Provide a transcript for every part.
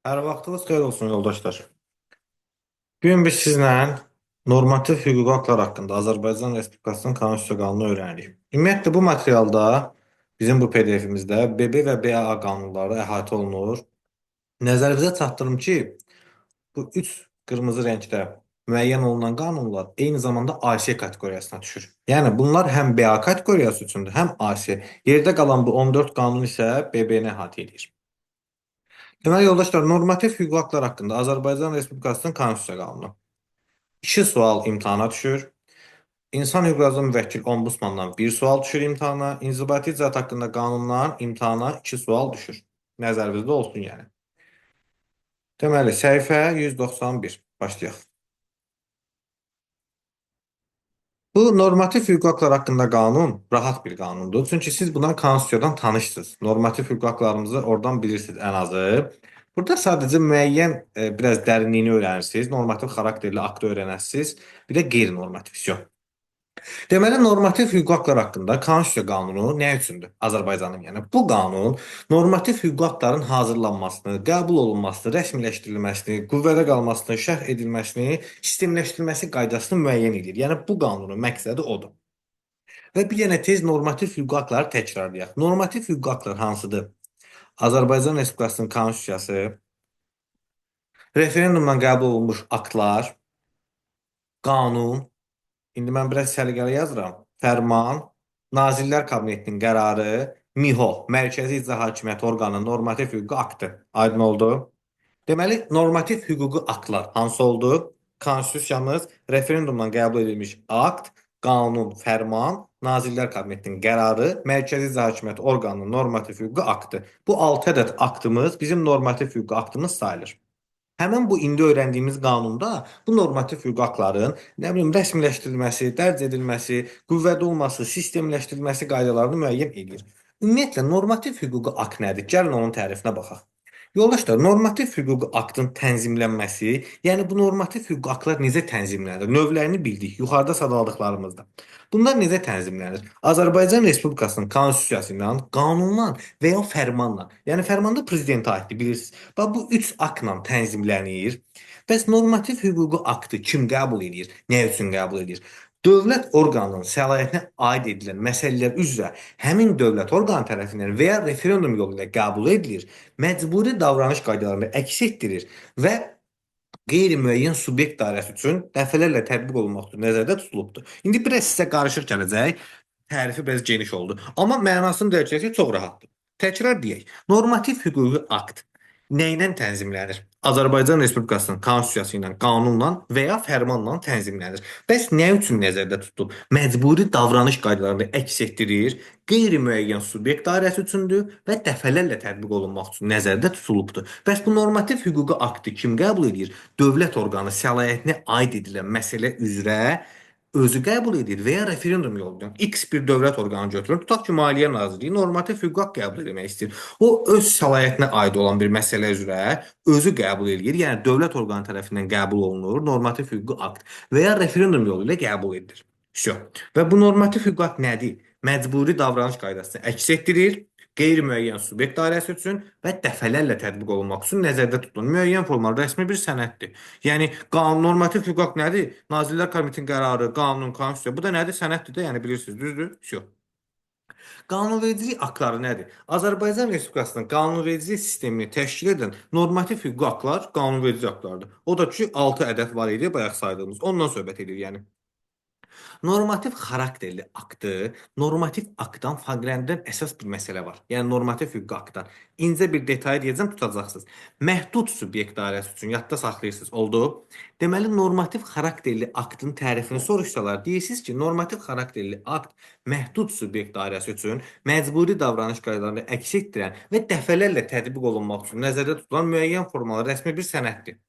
Hər vaxtınız xeyir olsun yoldaşlar. Bu gün biz sizlə normativ hüquqi aktlar haqqında Azərbaycan Respublikasının Konstitusiya qanunu öyrənirik. Ümumiyyətlə bu materialda bizim bu PDF-imizdə BB və BA qanunları əhatə olunur. Nəzərinizə çatdırım ki, bu üç qırmızı rəngdə müəyyən olunan qanunlar eyni zamanda AC kateqoriyasına düşür. Yəni bunlar həm BA kateqoriyası üçündür, həm AC. Yerdə qalan bu 14 qanun isə BB-ni əhatə edir. Deməli yoldaşlar, normativ hüquqi aktlar haqqında Azərbaycan Respublikasının Konstitusiya qanunu. İki sual imtahana düşür. İnsan hüquqlarına müvəkkil ombudsmandan bir sual düşür imtahana. İnzibati icraat haqqında qanundan imtahana iki sual düşür. Nəzərinizdə olsun yəni. Deməli, səhifə 191. Başlayaq. Bu normativ hüquqi aktlar haqqında qanun rahat bir qanundur. Çünki siz bundan konstitusiyadan tanışsınız. Normativ hüquqi aktlarımızı oradan bilirsiniz ən azı. Burada sadəcə müəyyən biraz dərinliyini öyrənirsiniz. Normativ xarakterli aktı öyrənəsiniz. Bir də qeyri-normativ. Vəsio. Deməli, normativ hüquqi aktlar haqqında Konstitusiya qanunu nə üçündür? Azərbaycanın yəni. Bu qanun normativ hüquqi aktların hazırlanmasını, qəbul olunmasını, rəsmiləşdirilməsini, qüvvədə qalmasını, şərh edilməsini, sistemləşdirilməsi qaydasını müəyyən edir. Yəni bu qanunun məqsədi odur. Və bir dənə tez normativ hüquqi aktları təkrarlayaq. Normativ hüquqi aktlar hansıdır? Azərbaycan Respublikasının Konstitusiyası, referendumla qəbul olunmuş aktlar, qanun, İndi mən biraz səliqəli yazıram. Fərman, Nazirlər Kabinetinin qərarı, MİHO, Mərkəzi İcra Hakimiyyəti Orqanının normativ hüquqi aktı. Aydın oldu? Deməli, normativ hüquqi aktlar hansı oldu? Konstitusiyamız, referendumla qəbul edilmiş akt, qanun, fərman, Nazirlər Kabinetinin qərarı, Mərkəzi İcra Hakimiyyəti Orqanının normativ hüquqi aktı. Bu 6 ədəd aktımız bizim normativ hüquqi aktımız sayılır. Həmin bu indi öyrəndiyimiz qanunda bu normativ hüquqi aktların, nə bilim, rəsmiləşdirilməsi, dərc edilməsi, qüvvədə olması, sistemləşdirilməsi qaydalarını müəyyən edir. Ümumiyyətlə normativ hüquqi akt nədir? Gəlin onun tərifinə baxaq. Yoldaşlar, normativ hüquqi aktın tənzimlənməsi, yəni bu normativ hüquqi aktlar necə tənzimlənir? Növlərini bildik yuxarıda sadaladıqlarımızda. Bunlar necə tənzimlənir? Azərbaycan Respublikasının Konstitusiyası ilə, qanunla və ya fərmanla. Yəni fərmanda prezidentə aiddir, bilirsiniz. Bax bu üç aktla tənzimlənir. Bəs normativ hüquqi aktı kim qəbul edir? Nə üçün qəbul edir? Dövlət orqanının səlahiyyətinə aid edilən məsələlər üzrə həmin dövlət orqanı tərəfindən və ya referendum yolu ilə qəbul edilir, məcburi davranış qaydalarını əks etdirir və qeyri-müəyyən subyekt dairəsi üçün dəfələrlə tətbiq olunmaq üçün nəzərdə tutulubdur. İndi biraz sizə qarışıq gələcək. Tərifi biraz geniş oldu. Amma mənasını dərk etmək çox rahatdır. Təkrar deyək. Normativ hüquqi akt nə ilə tənzimlənir? Azərbaycan Respublikasının Konstitusiyası ilə, qanunla və ya fərmanla tənzimlənir. Bəs nə üçün nəzərdə tutulub? Məcburi davranış qaydalarını əks etdirir, qeyri-müəyyən subyekt dairəsi üçündür və dəfələrlə tətbiq olunmaq üçün nəzərdə tutulubdur. Bəs bu normativ hüquqi aktı kim qəbul edir? Dövlət orqanı səlahiyyətinə aid edilən məsələ üzrə özü qəbul edir və ya referendum yolu ilə X bir dövlət orqanı götürün. Tutaq ki, Maliyyə Nazirliyi normativ hüquqi akt qəbul etmək istəyir. O öz səlahiyyətinə aid olan bir məsələ üzrə özü qəbul edir. Yəni dövlət orqanı tərəfindən qəbul olunur normativ hüquqi akt və ya referendum yolu ilə qəbul edilir. Vəsio. Və bu normativ hüquqi akt nədir? Məcburi davranış qaydasını əks etdirir, qeyri-müəyyən subyekt dairəsi üçün və dəfələrlə tətbiq olunmaq üçün nəzərdə tutulur. Müəyyən formalı rəsmi bir sənəddir. Yəni qanun, normativ hüquq akt nədir? Nazirlər Kabinetinin qərarı, qanun, konstitusiya. Bu da nədir? Sənəddir də, yəni bilirsiniz, düzdür? Vəsio. Qanunvericilik aktları nədir? Azərbaycan Respublikasının qanunvericilik sistemini təşkil edən normativ hüquqi aktlar qanunverici aktlardır. O da ki, 6 ədəd var idi, bayaq saydığımız. Ondan söhbət edir yəni. Normativ xarakterli aktı normativ aktdan fərqləndirən əsas bir məsələ var. Yəni normativ hüquqi aktdan. İncə bir detay deyəcəm, tutacaqsınız. Məhdud subyekt dairəsi üçün yadda saxlayırsınız. Oldu? Deməli, normativ xarakterli aktın tərifini soruşsalar, deyirsiniz ki, normativ xarakterli akt məhdud subyekt dairəsi üçün məcburi davranış qaydalarını əks etdirən və dəfələrlə tətbiq olunmaq üçün nəzərdə tutulan müəyyən formalı rəsmi bir sənəddir.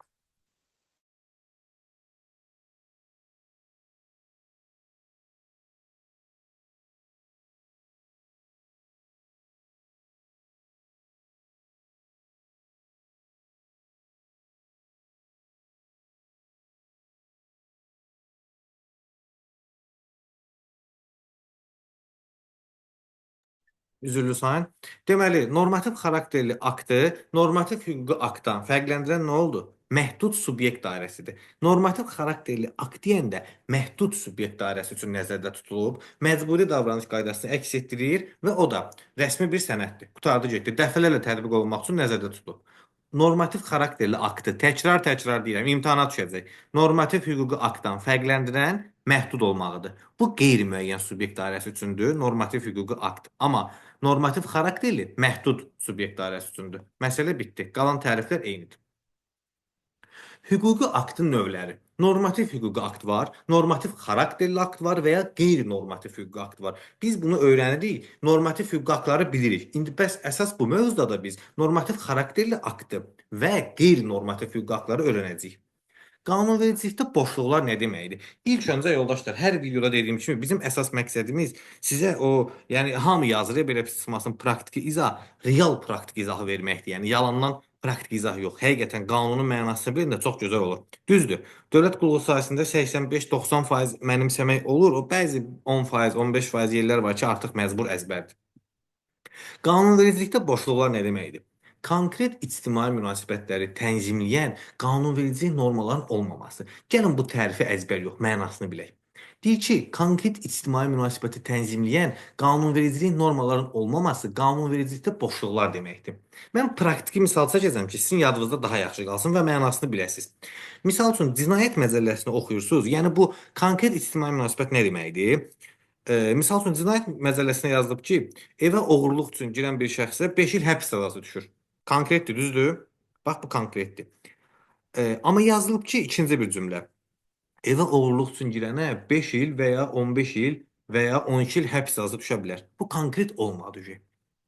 Üzürlü sayın. Deməli, normativ xarakterli aktı normativ hüquqi aktdan fərqləndirən nə oldu? Məhdud subyekt dairəsidir. Normativ xarakterli akt deyəndə məhdud subyekt dairəsi üçün nəzərdə tutulub, məcburi davranış qaydasını əks etdirir və o da rəsmi bir sənəddir. Qurtardı getdi. Dəfələrlə tətbiq olunmaq üçün nəzərdə tutulub. Normativ xarakterli aktı təkrar-təkrar deyirəm, imtahana düşəcək. Normativ hüquqi aktdan fərqləndirən məhdud olmağıdır. Bu qeyri-müəyyən subyekt dairəsi üçündür, normativ hüquqi akt. Amma normativ xarakterli məhdud subyekt dairəsi üçündür. Məsələ bitdi. Qalan təriflər eynidir. Hüquqi aktın növləri. Normativ hüquqi akt var, normativ xarakterli akt var və ya qeyri-normativ hüquqi akt var. Biz bunu öyrənirik, normativ hüquqi aktları bilirik. İndi bəs əsas bu mövzuda da biz normativ xarakterli aktı və qeyri-normativ hüquqi aktları öyrənəcəyik. Qanunvericilikdə boşluqlar nə deməkdir? İlk öncə yoldaşlar, hər videoda dediyim kimi bizim əsas məqsədimiz sizə o, yəni hamı yazır ya, belə pis çıxmasın, praktiki izah, real praktik izahı verməkdir. Yəni yalandan praktik izah yox. Həqiqətən qanunun mənasını bilin də çox gözəl olur. Düzdür. Dövlət qulluğu sahəsində 85-90% mənimsəmək olur. O bəzi 10%, 15% yerlər var ki, artıq məcbur əzbərdir. Qanunvericilikdə boşluqlar nə deməkdir? Konkret ictimai münasibətləri tənzimləyən qanunverici normaların olmaması. Gəlin bu tərifi əzbər yox, mənasını bilək. Deyir ki, konkret ictimai münasibəti tənzimləyən qanunvericilik normaların olmaması qanunvericilikdə boşluqlar deməkdir. Mən praktiki misal çəkəcəm ki, sizin yadınızda daha yaxşı qalsın və mənasını biləsiniz. Misal üçün, Cinayət Məcəlləsini oxuyursunuz. Yəni bu konkret ictimai münasibət nə deməkdir? Misal üçün, Cinayət Məcəlləsinə yazılıb ki, evə oğurluq üçün girən bir şəxsə 5 il həbs cəzası düşür. Konkretdir, düzdür? Bax, bu konkretdir. Amma yazılıb ki, ikinci bir cümlə. Evə oğurluq üçün girənə 5 il və ya 15 il və ya 12 il həbs cəzası düşə bilər. Bu konkret olmadı ki.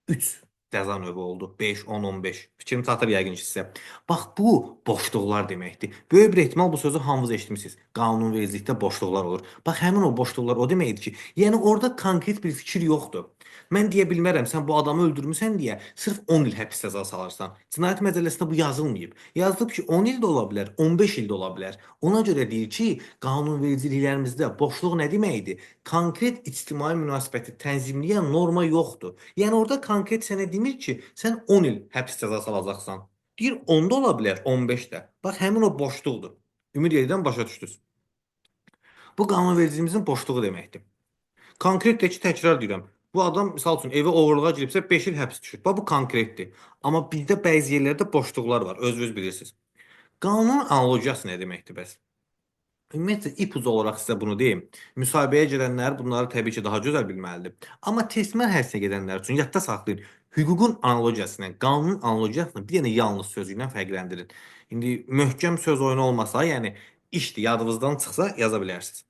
3 cəza növü oldu. 5, 10, 15. Fikrim çatır yəqin ki sizə. Bax, bu boşluqlar deməkdir. Böyük bir ehtimal bu sözü hamınız eşitmisiniz. Qanunvericilikdə boşluqlar olur. Bax, həmin o boşluqlar o deməkdir ki, yəni orada konkret bir fikir yoxdur. Mən deyə bilmərəm, sən bu adamı öldürmüsən deyə sırf 10 il həbs cəzası alırsan. Cinayət Məcəlləsində bu yazılmayıb. Yazılıb ki, 10 il də ola bilər, 15 il də ola bilər. Ona görə deyir ki, qanunvericiliklərimizdə boşluq nə deməkdir? Konkret ictimai münasibəti tənzimləyən norma yoxdur. Yəni orada konkret sənə demir ki, sən 10 il həbs cəzası alacaqsan. Deyir, 10 da ola bilər, 15 də. Bax, həmin o boşluqdur. Ümid edirəm, başa düşdünüz. Bu qanunvericiliyimizin boşluğu deməkdir. Konkret də ki, təkrar deyirəm. Bu adam, misal üçün, evə oğurluğa giribsə 5 il həbs düşür. Bax, bu konkretdir. Amma bizdə bəzi yerlərdə boşluqlar var, özünüz bilirsiniz. Qanunun analogiyası nə deməkdir bəs? Ümumiyyətlə, ipucu olaraq sizə bunu deyim. Müsahibəyə gedənlər bunları təbii ki, daha gözəl bilməlidir. Amma test mərhələsinə gedənlər üçün yadda saxlayın. Hüququn analogiyası ilə, qanunun analogiyasını bir dənə yalnız sözü ilə fərqləndirin. İndi möhkəm söz oyunu olmasa, yəni işdir, yadınızdan çıxsa yaza bilərsiniz.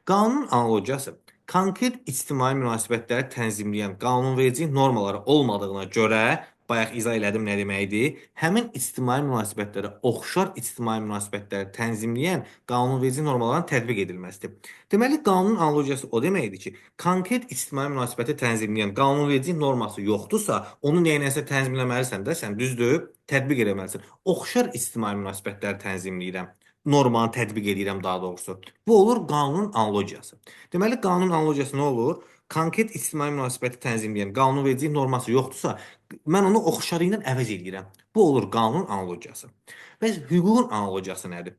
Qanunun analogiyası konkret ictimai münasibətləri tənzimləyən qanunverici normaları olmadığına görə, bayaq izah elədim nə deməkdir, həmin ictimai münasibətlərə oxşar ictimai münasibətləri tənzimləyən qanunverici normaların tətbiq edilməsidir. Deməli, qanunun analogiyası o deməkdir ki, konkret ictimai münasibəti tənzimləyən qanunverici norması yoxdursa, onu nəyinəsə tənzimləməlisən də, sən düzdür, tətbiq eləməlisən. Oxşar ictimai münasibətləri tənzimləyirəm. Normanı tətbiq edirəm daha doğrusu. Bu olur qanunun analogiyası. Deməli, qanunun analogiyası nə olur? Konkret ictimai münasibəti tənzimləyən qanunvericilik norması yoxdursa, mən onu oxşarı ilə əvəz edirəm. Bu olur qanunun analogiyası. Bəs hüququn analogiyası nədir?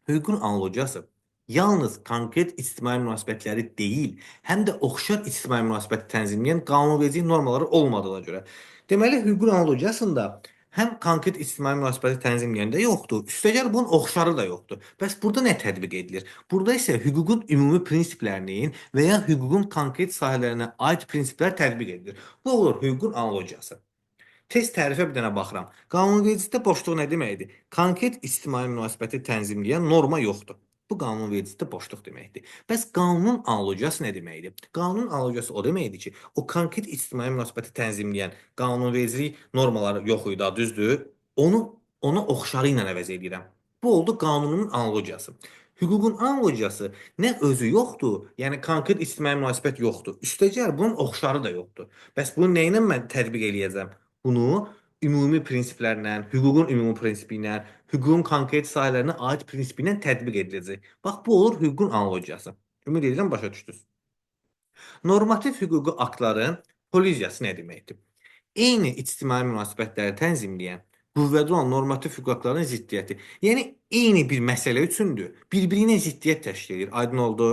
Hüququn analogiyası yalnız konkret ictimai münasibətləri deyil, həm də oxşar ictimai münasibəti tənzimləyən qanunvericilik normaları olmadığına görə. Deməli, hüququn analogiyasında həm konkret ictimai münasibəti tənzimləyən də yoxdur, üstəgəl bunun oxşarı da yoxdur. Bəs burada nə tətbiq edilir? Burada isə hüququn ümumi prinsiplərinin və ya hüququn konkret sahələrinə aid prinsiplər tətbiq edilir. Bu olur hüququn analogiyası. Tez tərifə bir dənə baxıram. Qanunvericilikdə boşluq nə deməkdir? Konkret ictimai münasibəti tənzimləyən norma yoxdur. Bu qanunvericilikdə boşluq deməkdir. Bəs qanunun analogiyası nə deməkdir? Qanunun analogiyası o deməkdir ki, o konkret ictimai münasibəti tənzimləyən qanunvericilik normaları yox idi, düzdür? Onu ona oxşarı ilə əvəz edirəm. Bu oldu qanunun analogiyası. Hüququn analogiyası nə özü yoxdur, yəni konkret ictimai münasibət yoxdur. Üstəgəl bunun oxşarı da yoxdur. Bəs bunu nə ilə mən tətbiq eləyəcəm? Bunu ümumi prinsiplərlə, hüququn ümumi prinsipi ilə, hüququn konkret sahələrinə aid prinsipi ilə tətbiq ediləcək. Bax, bu olur hüququn analogiyası. Ümid edirəm, başa düşdünüz. Normativ hüquqi aktların Kolliziyası nə deməkdir? Eyni ictimai münasibətləri tənzimləyən qüvvədə olan normativ hüquqi aktların ziddiyyəti. Yəni eyni bir məsələ üçündür. Bir-biri ilə ziddiyyət təşkil edir. Aydın oldu?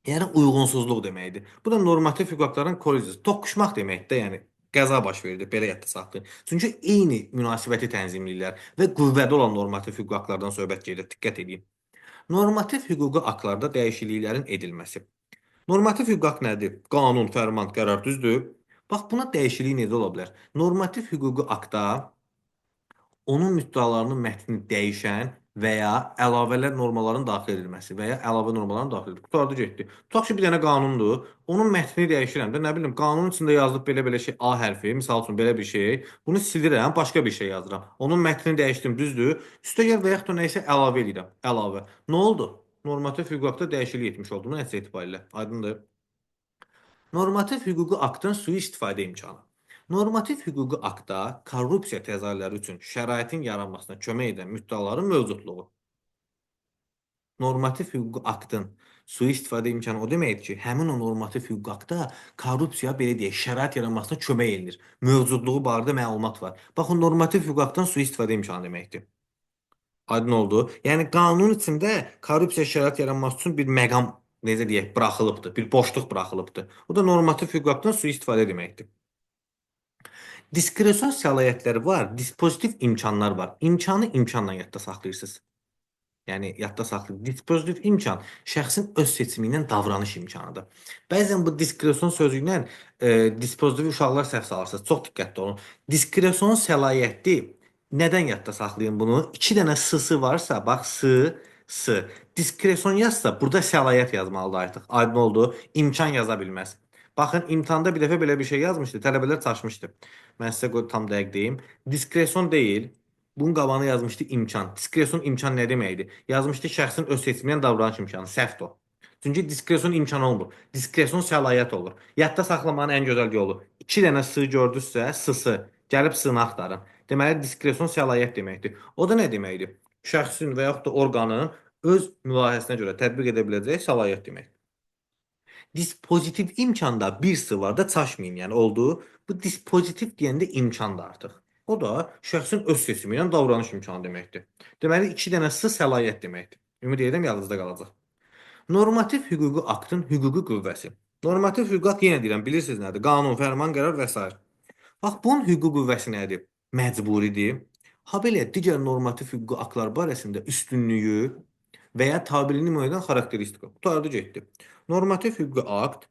Yəni uyğunsuzluq deməkdir. Bu da normativ hüquqi aktların kolliziyası. Toqquşmaq deməkdir də, yəni qəza baş verdi, belə yadda saxlayın. Çünki eyni münasibəti tənzimləyirlər və qüvvədə olan normativ hüquqi aktlardan söhbət gedir. Diqqət edin. Normativ hüquqi aktlarda dəyişikliklərin edilməsi. Normativ hüquqi akt nədir? Qanun, fərman, qərar, düzdür? Bax, buna dəyişiklik necə ola bilər? Normativ hüquqi aktda onun müddəalarının mətnini dəyişən və ya əlavələr normaların daxil edilməsi və ya əlavə normaların daxil edilməsi. Qurtardı getdi. Tutaq ki, bir dənə qanundur. Onun mətnini dəyişirəm də, nə bilim, qanunun içində yazılıb belə-belə şey A hərfi, misal üçün belə bir şey. Bunu silirəm, başqa bir şey yazıram. Onun mətnini dəyişdim, düzdür. Üstəgəl və yaxud da nə isə əlavə edirəm. Əlavə. Nə oldu? Normativ hüquqi aktda dəyişiklik etmiş oldum nəticə itibarilə. Aydındır. Normativ hüquqi aktın sui-istifadə imkanı. Normativ hüquqi aktda korrupsiya təzahürləri üçün şəraitin yaranmasına kömək edən müddəaların mövcudluğu. Normativ hüquqi aktın sui-istifadə imkanı o deməkdir ki, həmin o normativ hüquqi aktda korrupsiya belə deyək, şərait yaranmasına kömək edilir. Mövcudluğu barədə məlumat var. Baxın, normativ hüquqi aktdan sui-istifadə imkanı deməkdir. Aydın oldu. Yəni qanun içində korrupsiya şərait yaranması üçün bir məqam, necə deyək, buraxılıbdır. Bir boşluq buraxılıbdır. O da normativ hüquqi aktdan sui-istifadə deməkdir. Diskresion səlahiyyətləri var, dispozitiv imkanlar var. İmkanı imkanla yadda saxlayırsınız. Yəni yadda saxlayın. Dispozitiv imkan şəxsin öz seçimi ilə davranış imkanıdır. Bəzən bu diskresion sözü ilə dispozitiv uşaqlar səhv salırsınız. Çox diqqətli olun. Diskresion səlahiyyətli nədən yadda saxlayın bunu? İki dənə S-sı varsa, bax S, S. Diskresion yazsa burada səlahiyyət yazmalıdır artıq. Aydın oldu. İmkan yaza bilməz. Baxın, imtahanda bir dəfə belə bir şey yazmışdı. Tələbələr çaşmışdı. Mən sizə tam dəqiq deyim. Diskresion deyil. Bunun qabağına yazmışdı imkan. Diskresion imkan nə deməkdir? Yazmışdı şəxsin öz seçimi ilə davranış imkanı. Səhvdir o. Çünki diskresion imkan olmur. Diskresion səlahiyyət olur. Yadda saxlamanın ən gözəl yolu. İki dənə S gördünüzsə, S-sı. Gəlib S-ni axtarın. Deməli, diskresion səlahiyyət deməkdir. O da nə deməkdir? Şəxsin və yaxud da orqanın öz mülahəsinə görə tətbiq edə biləcəyi səlahiyyət deməkdir. Dispozitiv imkanda bir S var da çaşmayın, yəni oldu. Bu dispozitiv deyəndə imkandır artıq. O da şəxsin öz seçimi ilə davranış imkanı deməkdir. Deməli, iki dənə S səlahiyyət deməkdir. Ümid edirəm yadınızda qalacaq. Normativ hüquqi aktın hüquqi qüvvəsi. Normativ hüquqi akt yenə deyirəm, bilirsiniz nədir? Qanun, fərman, qərar və s. Bax, bunun hüquqi qüvvəsi nədir? Məcburidir. Ha belə digər normativ hüquqi aktlar barəsində üstünlüyü və ya tabiliyini müəyyən edən xarakteristika. Qurtardı getdi. Normativ hüquqi akt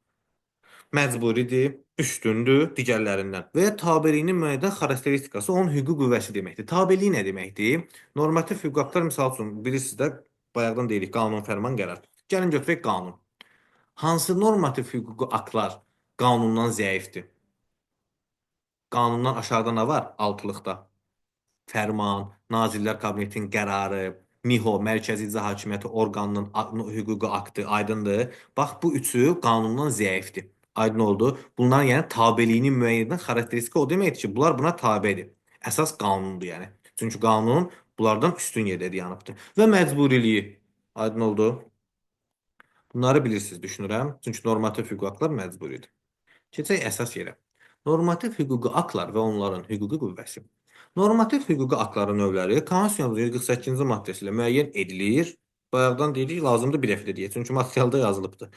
məcburidir, üstündür digərlərindən və ya tabeliyini müəyyən edən xarakteristikası onun hüquqi qüvvəsi deməkdir. Tabelik nə deməkdir? Normativ hüquqi aktlar misal üçün bilirsiniz də bayaqdan deyirik qanun, fərman, qərar. Gəlin götürək qanun. Hansı normativ hüquqi aktlar qanundan zəifdir? Qanundan aşağıda nə var? Altılıqda. Fərman, Nazirlər Kabinetinin qərarı, MİHO, Mərkəzi İcra Hakimiyyəti orqanının hüquqi aktı, aydındır. Bax, bu üçü qanundan zəifdir. Aydın oldu. Bunların yəni tabeliyini müəyyən edən xarakteristika o deməkdir ki, bunlar buna tabedir. Əsas qanundur yəni. Çünki qanun bunlardan üstün yerdə dayanıbdır. Və məcburiliyi. Aydın oldu. Bunları bilirsiniz, düşünürəm. Çünki normativ hüquqi aktlar məcburidir. Keçək əsas yerə. Normativ hüquqi aktlar və onların hüquqi qüvvəsi. Normativ hüquqi aktların növləri Konstitusiyamızın 148-ci maddəsi ilə müəyyən edilir. Bayaqdan deyirik, lazımdır bir dəfə də deyək. Çünki materialda yazılıbdır.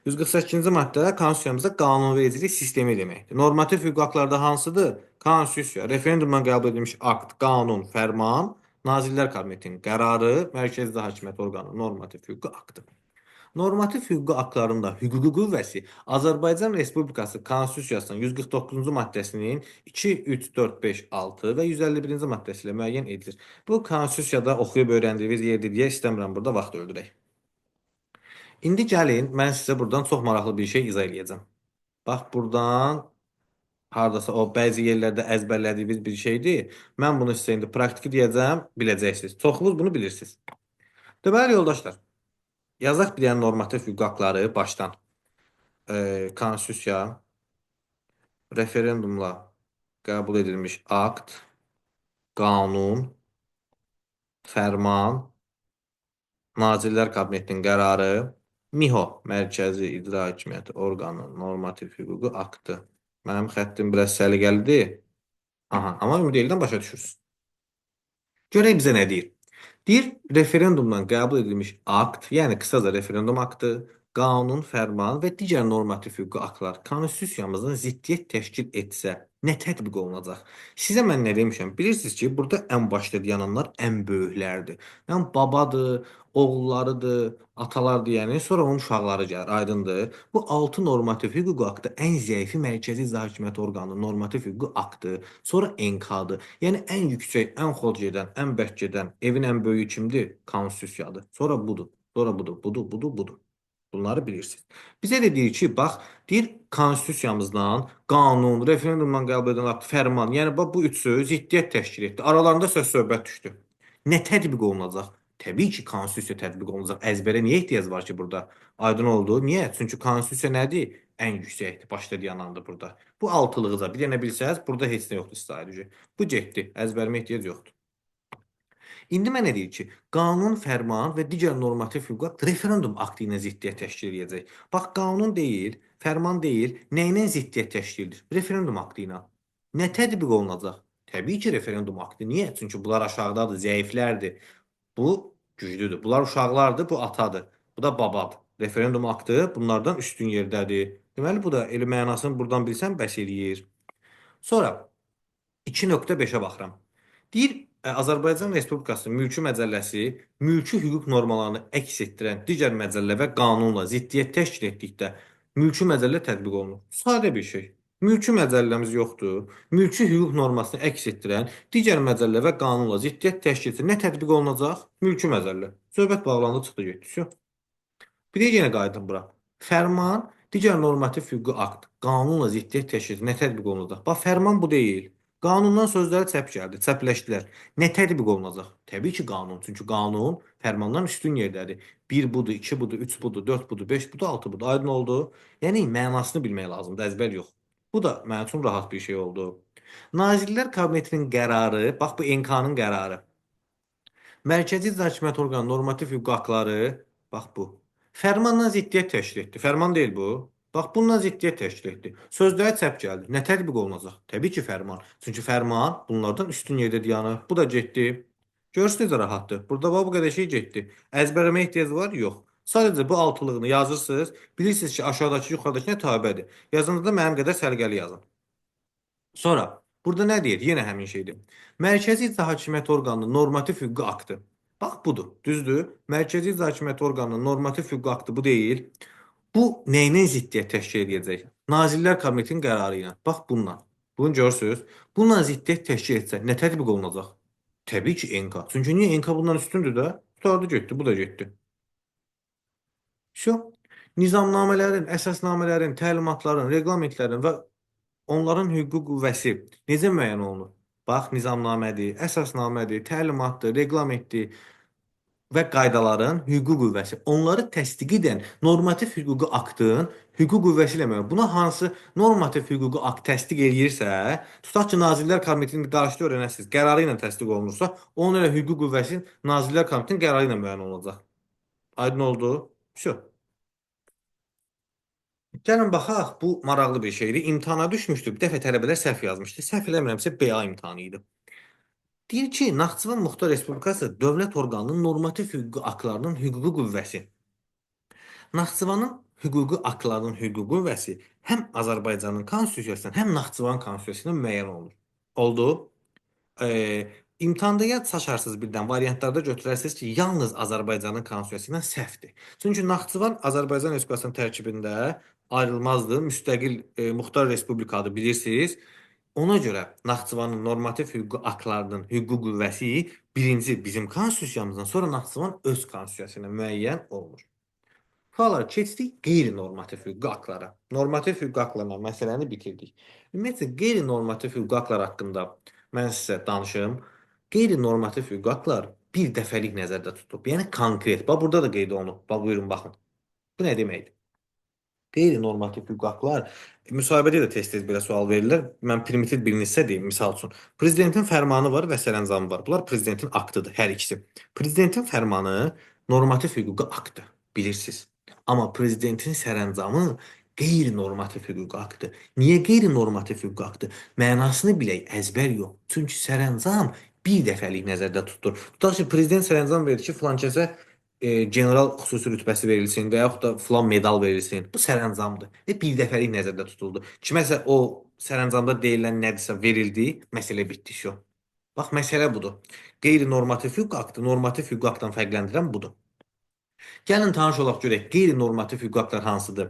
148-ci maddə Konstitusiyamızda qanunvericilik sistemi deməkdir. Normativ hüquqi aktlarda hansıdır? Konstitusiya, referendumla qəbul edilmiş akt, qanun, fərman, Nazirlər Kabinetinin qərarı, Mərkəzi İcra Hakimiyyəti orqanı normativ hüquqi aktı. Normativ hüquqi aktların da hüquqi qüvvəsi Azərbaycan Respublikası Konstitusiyasının 149-cu maddəsinin 2, 3, 4, 5, 6 və 151-ci maddəsi ilə müəyyən edilir. Bu Konstitusiyada oxuyub öyrəndiyiniz yerdir deyə istəmirəm burada vaxt öldürək. İndi gəlin, mən sizə buradan çox maraqlı bir şey izah eləyəcəm. Bax, buradan hardasa o bəzi yerlərdə əzbərlədiyiniz bir şeydir. Mən bunu sizə indi praktiki deyəcəm, biləcəksiniz. Çoxunuz bunu bilirsiniz. Deməli, yoldaşlar, yazaq bir dənə normativ hüquq aktları başdan. Konstitusiya, referendumla qəbul edilmiş akt, qanun, fərman, Nazirlər Kabinetinin qərarı, MİHO, Mərkəzi İcra Hakimiyyəti Orqanı normativ hüquqi aktı. Mənim xəttim biraz səliqəlidir. Aha, amma ümid edirəm başa düşürsünüz. Görək bizə nə deyir. Deyir, referendumdan qəbul edilmiş akt, yəni qısaca referendum aktı, qanun, fərman və digər normativ hüquqi aktlar konstitusiyamızın ziddiyyət təşkil etsə, nə tətbiq olunacaq? Sizə mən nə demişəm? Bilirsiniz ki, burada ən başda dayananlar ən böyüklərdir. Yəni babadır, oğullarıdır, atalardır, yəni sonra onun uşaqları gəlir, aydındır. Bu 6 normativ hüquqi aktı ən zəifi mərkəzi icra hakimiyyəti orqanı normativ hüquqi aktı, sonra NK-dır. Yəni ən yüksək, ən xod gedən, ən bərk gedən evin ən böyüyü kimdir? Konstitusiyadır. Sonra budur, sonra budur, budur, budur, budur. Bunları bilirsiniz. Bizə də deyir ki, bax, deyir konstitusiyamızdan, qanun, referendumdan qəbul edilən akt, fərman, yəni bax bu üçü ziddiyyət təşkil etdi. Aralarında söz söhbət düşdü. Nə tətbiq olunacaq? Təbii ki, konstitusiya tətbiq olunacaq. Əzbərə niyə ehtiyac var ki burada? Aydın oldu. Niyə? Çünki konstitusiya nədir? Ən yüksəkdir, başda dayanandır burada. Bu altılığı da bir dənə bilsəniz, burada heç nə yoxdur sizə. Bu getdi. Əzbərimə ehtiyac yoxdur. İndi mənə deyir ki, qanun, fərman və digər normativ hüquq akt referendum aktı ilə ziddiyyət təşkil edəcək. Bax, qanun deyil, fərman deyil, nə ilə ziddiyyət təşkil edir? Referendum aktı ilə. Nə tətbiq olunacaq? Təbii ki, referendum aktı. Niyə? Çünki bunlar aşağıdadır, zəiflərdir. Bu güclüdür. Bunlar uşaqlardır, bu atadır. Bu da babadır. Referendum aktı bunlardan üstün yerdədir. Deməli, bu da elə mənasını buradan bilsən bəs eləyir. Sonra 2.5-ə baxıram. Deyir, Azərbaycan Respublikası Mülki Məcəlləsi mülki hüquq normalarını əks etdirən digər məcəllə və qanunla ziddiyyət təşkil etdikdə mülki məcəllə tətbiq olunur. Sadə bir şey. Mülki məcəlləmiz yoxdur. Mülki hüquq normasını əks etdirən digər məcəllə və qanunla ziddiyyət təşkil etsə nə tətbiq olunacaq? Mülki məcəllə. Söhbət bağlandı, çıxdı, getdi. Bir də yenə qayıdım bura. Fərman, digər normativ hüquqi akt, qanunla ziddiyyət təşkil etsə nə tətbiq olunacaq? Bax, fərman bu deyil. Qanundan sözləri çəp gəldi, çəpləşdilər. Nə tətbiq olunacaq? Təbii ki, qanun. Çünki qanun fərmandan üstün yerdədir. 1 budur, 2 budur, 3 budur, 4 budur, 5 budur, 6 budur. Aydın oldu. Yəni mənasını bilmək lazımdır, əzbər yox. Bu da mənim üçün rahat bir şey oldu. Nazirlər Kabinetinin qərarı, bax bu NK-nın qərarı. Mərkəzi İcra Hakimiyyəti orqanı normativ hüquq aktları, bax bu. Fərmanla ziddiyyət təşkil etdi. Fərman deyil bu. Bax, bununla ziddiyyət təşkil etdi. Sözləri çəp gəldi. Nə tətbiq olunacaq? Təbii ki, fərman. Çünki fərman bunlardan üstün yerdə dayanır. Bu da getdi. Görürsünüz necə rahatdır. Burada bax bu qədər şey getdi. Əzbərləməyə ehtiyac var? Yox. Sadəcə bu altılığını yazırsınız. Bilirsiniz ki, aşağıdakı, yuxarıdakı nə tabedir. Yazanda da mənim qədər səliqəli yazın. Sonra, burada nə deyir? Yenə həmin şeydir. Mərkəzi İcra Hakimiyyəti orqanının normativ hüquqi aktı. Bax, budur. Düzdür? Mərkəzi İcra Hakimiyyəti orqanının normativ hüquqi aktı bu deyil. Bu nə ilə ziddiyyət təşkil edəcək? Nazirlər Kabinetinin qərarı ilə. Bax bununla. Bunu görürsünüz. Bununla ziddiyyət təşkil etsə nə tətbiq olunacaq? Təbii ki, NK. Çünki niyə NK bundan üstündür də? Qurtardı getdi, bu da getdi. Şu nizamnamələrin, əsasnamələrin, təlimatların, reqlamentlərin və onların hüquqi qüvvəsi necə müəyyən olunur? Bax, nizamnamədir, əsasnamədir, təlimatdır, reqlamentdir və qaydaların hüquqi qüvvəsi. Onları təsdiq edən normativ hüquqi aktın hüquqi qüvvəsi ilə müəyyən. Buna hansı normativ hüquqi akt təsdiq eləyirsə, tutaq ki, Nazirlər Kabinetinin qarşıda öyrənəsiniz, qərarı ilə təsdiq olunursa, onun elə hüquqi qüvvəsi Nazirlər Kabinetinin qərarı ilə müəyyən olunacaq. Aydın oldu? Şu. Gəlin baxaq, bu maraqlı bir şeydir. İmtahana düşmüşdü. Bir dəfə tələbələr səhv yazmışdı. Səhv eləmirəmsə BA imtahanı idi. Deyir ki, Naxçıvan Muxtar Respublikası dövlət orqanının normativ hüquqi aktlarının hüquqi qüvvəsi. Naxçıvanın hüquqi aktlarının hüquqi qüvvəsi həm Azərbaycanın konstitusiyasından, həm Naxçıvan konstitusiyasından müəyyən olunur. Oldu. İmtahanda ya çaşarsınız birdən, variantlarda götürərsiniz ki, yalnız Azərbaycanın konstitusiyasından səhvdir. Çünki Naxçıvan Azərbaycan Respublikasının tərkibində ayrılmazdır, müstəqil muxtar respublikadır, bilirsiniz. Ona görə Naxçıvanın normativ hüquqi aktlarının hüquqi qüvvəsi birinci bizim konstitusiyamızdan, sonra Naxçıvan öz konstitusiyası ilə müəyyən olunur. Uşaqlar, keçdik qeyri-normativ hüquqi aktlara. Normativ hüquqi aktlarla məsələni bitirdik. Ümumiyyətlə, qeyri-normativ hüquqi aktlar haqqında mən sizə danışım. Qeyri-normativ hüquqi aktlar bir dəfəlik nəzərdə tutulub. Yəni konkret. Bax, burada da qeyd olunub. Bax, buyurun, baxın. Bu nə deməkdir? Qeyri-normativ hüquqi aktlar müsahibədə də tez-tez belə sual verirlər. Mən primitiv birini sizə deyim, misal üçün. Prezidentin fərmanı var və sərəncamı var. Bunlar prezidentin aktıdır, hər ikisi. Prezidentin fərmanı normativ hüquqi aktdır, bilirsiniz. Amma prezidentin sərəncamı Qeyri-normativ hüquqi aktı. Niyə qeyri-normativ hüquqi aktı? Mənasını bilək, əzbər yox. Çünki sərəncam bir dəfəlik nəzərdə tutulur. Tutaq ki, prezident sərəncam verir ki, filan kəsə general xüsusi rütbəsi verilsin və yaxud da filan medal verilsin. Bu sərəncamdır və bir dəfəlik nəzərdə tutuldu. Kiməsə o sərəncamda deyilən nədirsə verildi, məsələ bitdi şu. Bax, məsələ budur. Qeyri-normativ hüquq aktı normativ hüquq aktdan fərqləndirən budur. Gəlin tanış olaq görək, qeyri-normativ hüquq aktlar hansıdır?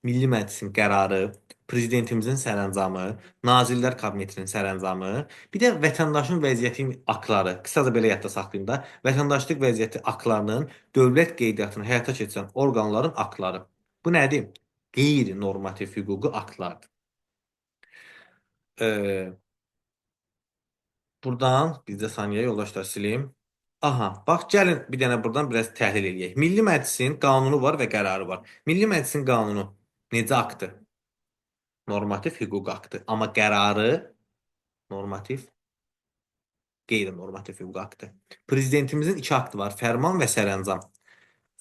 Milli Məclisin qərarı, prezidentimizin sərəncamı, Nazirlər Kabinetinin sərəncamı, bir də vətəndaşın vəziyyəti aktları. Qısaca belə yadda saxlayın da, vətəndaşlıq vəziyyəti aktlarının dövlət qeydiyyatını həyata keçirən orqanların aktları. Bu nədir? Qeyri-normativ hüquqi aktlardır. Ee, Buradan bizdə saniyə yoldaşlar silim. Aha, bax gəlin bir dənə buradan biraz təhlil eləyək. Milli Məclisin qanunu var və qərarı var. Milli Məclisin qanunu necə aktı? Normativ hüquq aktı. Amma qərarı normativ, qeyri-normativ hüquq aktı. Prezidentimizin iki aktı var. Fərman və sərəncam.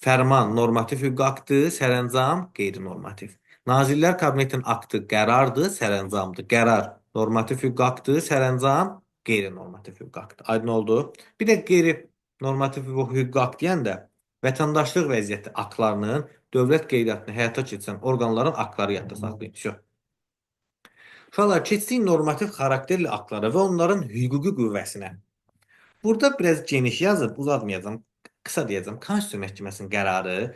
Fərman normativ hüquq aktı, sərəncam qeyri-normativ. Nazirlər Kabinetinin aktı qərardır, sərəncamdır. Qərar normativ hüquq aktı, sərəncam qeyri-normativ hüquq aktı. Aydın oldu. Bir də qeyri-normativ hüquq aktı deyəndə vətəndaşlıq vəziyyəti aktlarının dövlət qeydiyyatını həyata keçirən orqanların aktları yadda saxlayın. Şo. Uşaqlar, keçdik normativ xarakterli aktlara və onların hüquqi qüvvəsinə. Burada biraz geniş yazıb, uzatmayacağam. Qısa deyəcəm. Konstitusiya Məhkəməsinin qərarı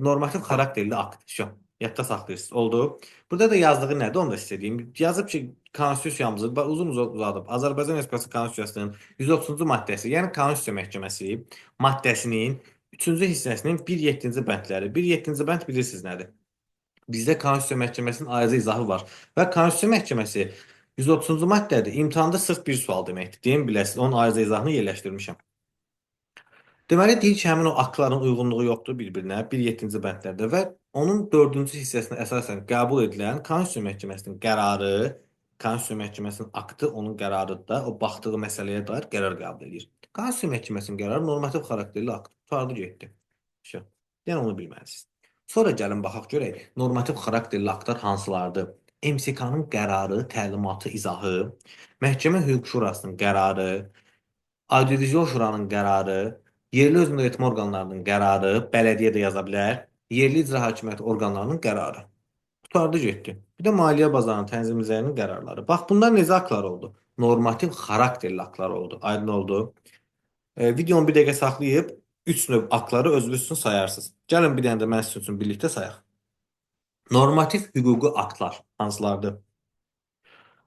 normativ xarakterli akt. Şo. Yadda saxlayırsınız. Oldu. Burada da yazdığı nədir? Onu da sizə deyim. Yazıb ki, konstitusiyamızı uzun-uzun uzadıb. Azərbaycan Respublikası Konstitusiyasının 130-cu maddəsi, yəni Konstitusiya Məhkəməsi maddəsinin 3-cü hissəsinin 1.7-ci bəndləri. 1.7-ci bənd bilirsiniz nədir? Bizdə Konstitusiya Məhkəməsinin ayrıca izahı var. Və Konstitusiya Məhkəməsi 130-cu maddədir. İmtahanda sırf bir sual deməkdir. Deyim biləsiniz, onun ayrıca izahını yerləşdirmişəm. Deməli, deyir ki, həmin o aktların uyğunluğu yoxdur bir-birinə 1.7-ci bəndlərdə və onun 4-cü hissəsinə əsasən qəbul edilən Konstitusiya Məhkəməsinin qərarı, Konstitusiya Məhkəməsinin aktı onun qərarıdır da, o baxdığı məsələyə dair qərar qəbul edir. Konstitusiya Məhkəməsinin qərarı normativ xarakterli akt. Tutardı getdi. Şö. Yəni onu bilməlisiniz. Sonra gəlin baxaq görək, normativ xarakterli aktlar hansılardır? MSK-nın qərarı, təlimatı, izahı, Məhkəmə Hüquq Şurasının qərarı, Audiovizual Şuranın qərarı, yerli özünü idarə etmə orqanlarının qərarı, bələdiyyə də yaza bilər, yerli icra hakimiyyəti orqanlarının qərarı. Tutardı getdi. Bir də maliyyə bazarının tənzimləyicinin qərarları. Bax, bunlar necə aktlar oldu? Normativ xarakterli aktlar oldu. Aydın oldu. Videonu bir dəqiqə saxlayıb 3 növ aktları özünüz üçün sayarsınız. Gəlin bir dənə də mən sizin üçün birlikdə sayaq. Normativ hüquqi aktlar hansılardır?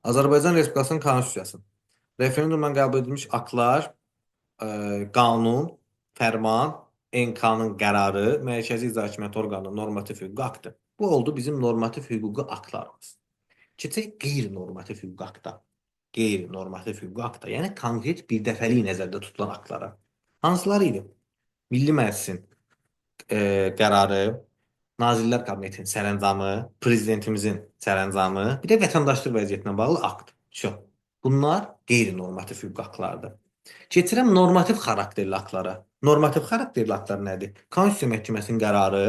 Azərbaycan Respublikasının Konstitusiyası. Referendumla qəbul edilmiş aktlar, qanun, fərman, NK-nın qərarı, Mərkəzi İcra Hakimiyyəti orqanının normativ hüquqi aktı. Bu oldu bizim normativ hüquqi aktlarımız. Keçək qeyri-normativ hüquqi akta. Qeyri-normativ hüquqi akta, yəni konkret bir dəfəlik nəzərdə tutulan aktlara. Hansıları idi? Milli Məclisin qərarı, Nazirlər Kabinetinin sərəncamı, prezidentimizin sərəncamı, bir də vətəndaşlıq vəziyyətinə bağlı akt. Şo. Bunlar qeyri-normativ hüquqi aktlardır. Keçirəm normativ xarakterli aktlara. Normativ xarakterli aktlar nədir? Konstitusiya Məhkəməsinin qərarı,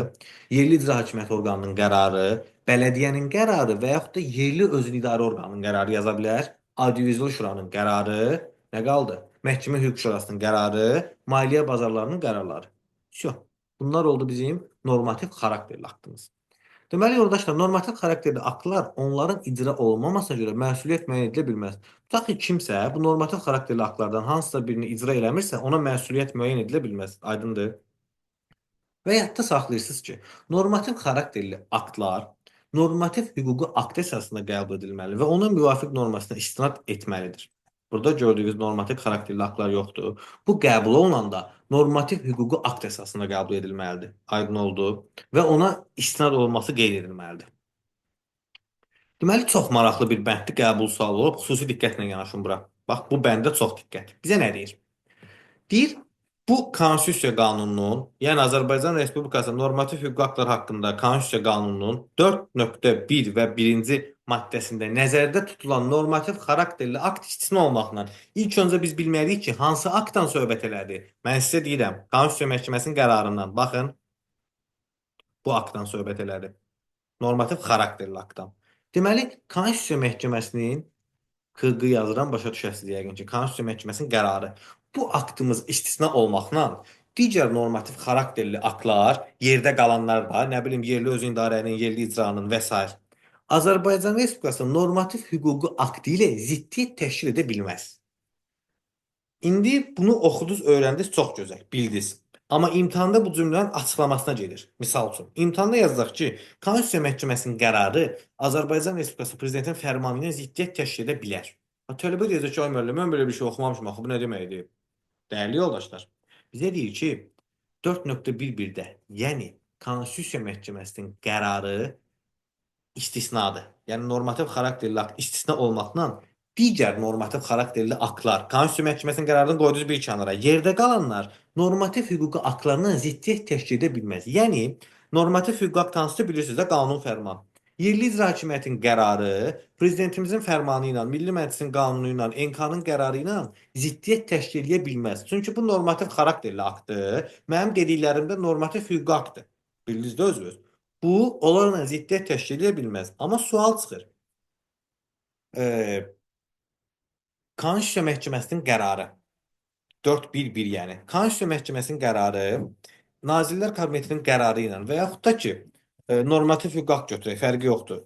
yerli icra hakimiyyəti orqanının qərarı, bələdiyyənin qərarı və yaxud da yerli özünü idarə orqanının qərarı yaza bilər. Audiovizual Şuranın qərarı, nə qaldı? Məhkəmə Hüquq Şurasının qərarı, maliyyə bazarlarının qərarları. Şo. Bunlar oldu bizim normativ xarakterli aktımız. Deməli, yoldaşlar, normativ xarakterli aktlar onların icra olunmamasına görə məsuliyyət müəyyən edilə bilməz. Tutaq ki, kimsə bu normativ xarakterli aktlardan hansısa birini icra eləmirsə, ona məsuliyyət müəyyən edilə bilməz. Aydındır? Və yadda saxlayırsınız ki, normativ xarakterli aktlar normativ hüquqi akt əsasında qəbul edilməli və ona müvafiq normasına istinad etməlidir. Burada gördüyünüz normativ xarakterli aktlar yoxdur. Bu qəbul olunanda normativ hüquqi akt əsasında qəbul edilməlidir. Aydın oldu. Və ona istinad olunması qeyd edilməlidir. Deməli, çox maraqlı bir bənddir, qəbul sualı olub. Xüsusi diqqətlə yanaşın bura. Bax, bu bəndə çox diqqət. Bizə nə deyir? Deyir, bu Konstitusiya qanununun, yəni Azərbaycan Respublikası normativ hüquqi aktlar haqqında Konstitusiya qanununun 4.1 və 1-ci maddəsində nəzərdə tutulan normativ xarakterli akt istisna olmaqla ilk öncə biz bilməliyik ki, hansı aktdan söhbət elədi. Mən sizə deyirəm, Konstitusiya Məhkəməsinin qərarından. Baxın, bu aktdan söhbət elədi. Normativ xarakterli aktdan. Deməli, Konstitusiya Məhkəməsinin KQ yazıram, başa düşəsiniz yəqin ki, Konstitusiya Məhkəməsinin qərarı. Bu aktımız istisna olmaqla digər normativ xarakterli aktlar, yerdə qalanlar da, nə bilim, yerli öz idarənin, yerli icranın və s. Azərbaycan Respublikasının normativ hüquqi aktı ilə ziddiyyət təşkil edə bilməz. İndi bunu oxudunuz, öyrəndiniz, çox gözəl, bildiniz. Amma imtahanda bu cümlənin açıqlamasına gedir. Misal üçün, imtahanda yazacaq ki, Konstitusiya Məhkəməsinin qərarı Azərbaycan Respublikası Prezidentinin fərmanı ilə ziddiyyət təşkil edə bilər. Tələbə deyəcək ki, ay müəllim, mən belə bir şey oxumamışım, axı bu nə deməkdir? Dəyərli yoldaşlar, bizə deyir ki, 4.1.1-də, yəni Konstitusiya Məhkəməsinin qərarı istisnadır. Yəni normativ xarakterli akt istisna olmaqla digər normativ xarakterli aktlar, Konstitusiya Məhkəməsinin qərarını qoydunuz bir kənara, yerdə qalanlar normativ hüquqi aktlarla ziddiyyət təşkil edə bilməz. Yəni normativ hüquqi akt hansıdır bilirsiniz də, qanun, fərman. Yerli icra hakimiyyətinin qərarı prezidentimizin fərmanı ilə, Milli Məclisin qanunu ilə, NK-nın qərarı ilə ziddiyyət təşkil edə bilməz. Çünki bu normativ xarakterli aktdır. Mənim dediklərimdə normativ hüquqi aktdır. Bildiniz də özünüz. Bu onlarla ziddiyyət təşkil edə bilməz. Amma sual çıxır. Konstitusiya Məhkəməsinin qərarı 4.1.1, yəni Konstitusiya Məhkəməsinin qərarı Nazirlər Kabinetinin qərarı ilə və yaxud da ki, normativ hüquq akt götürək, fərqi yoxdur.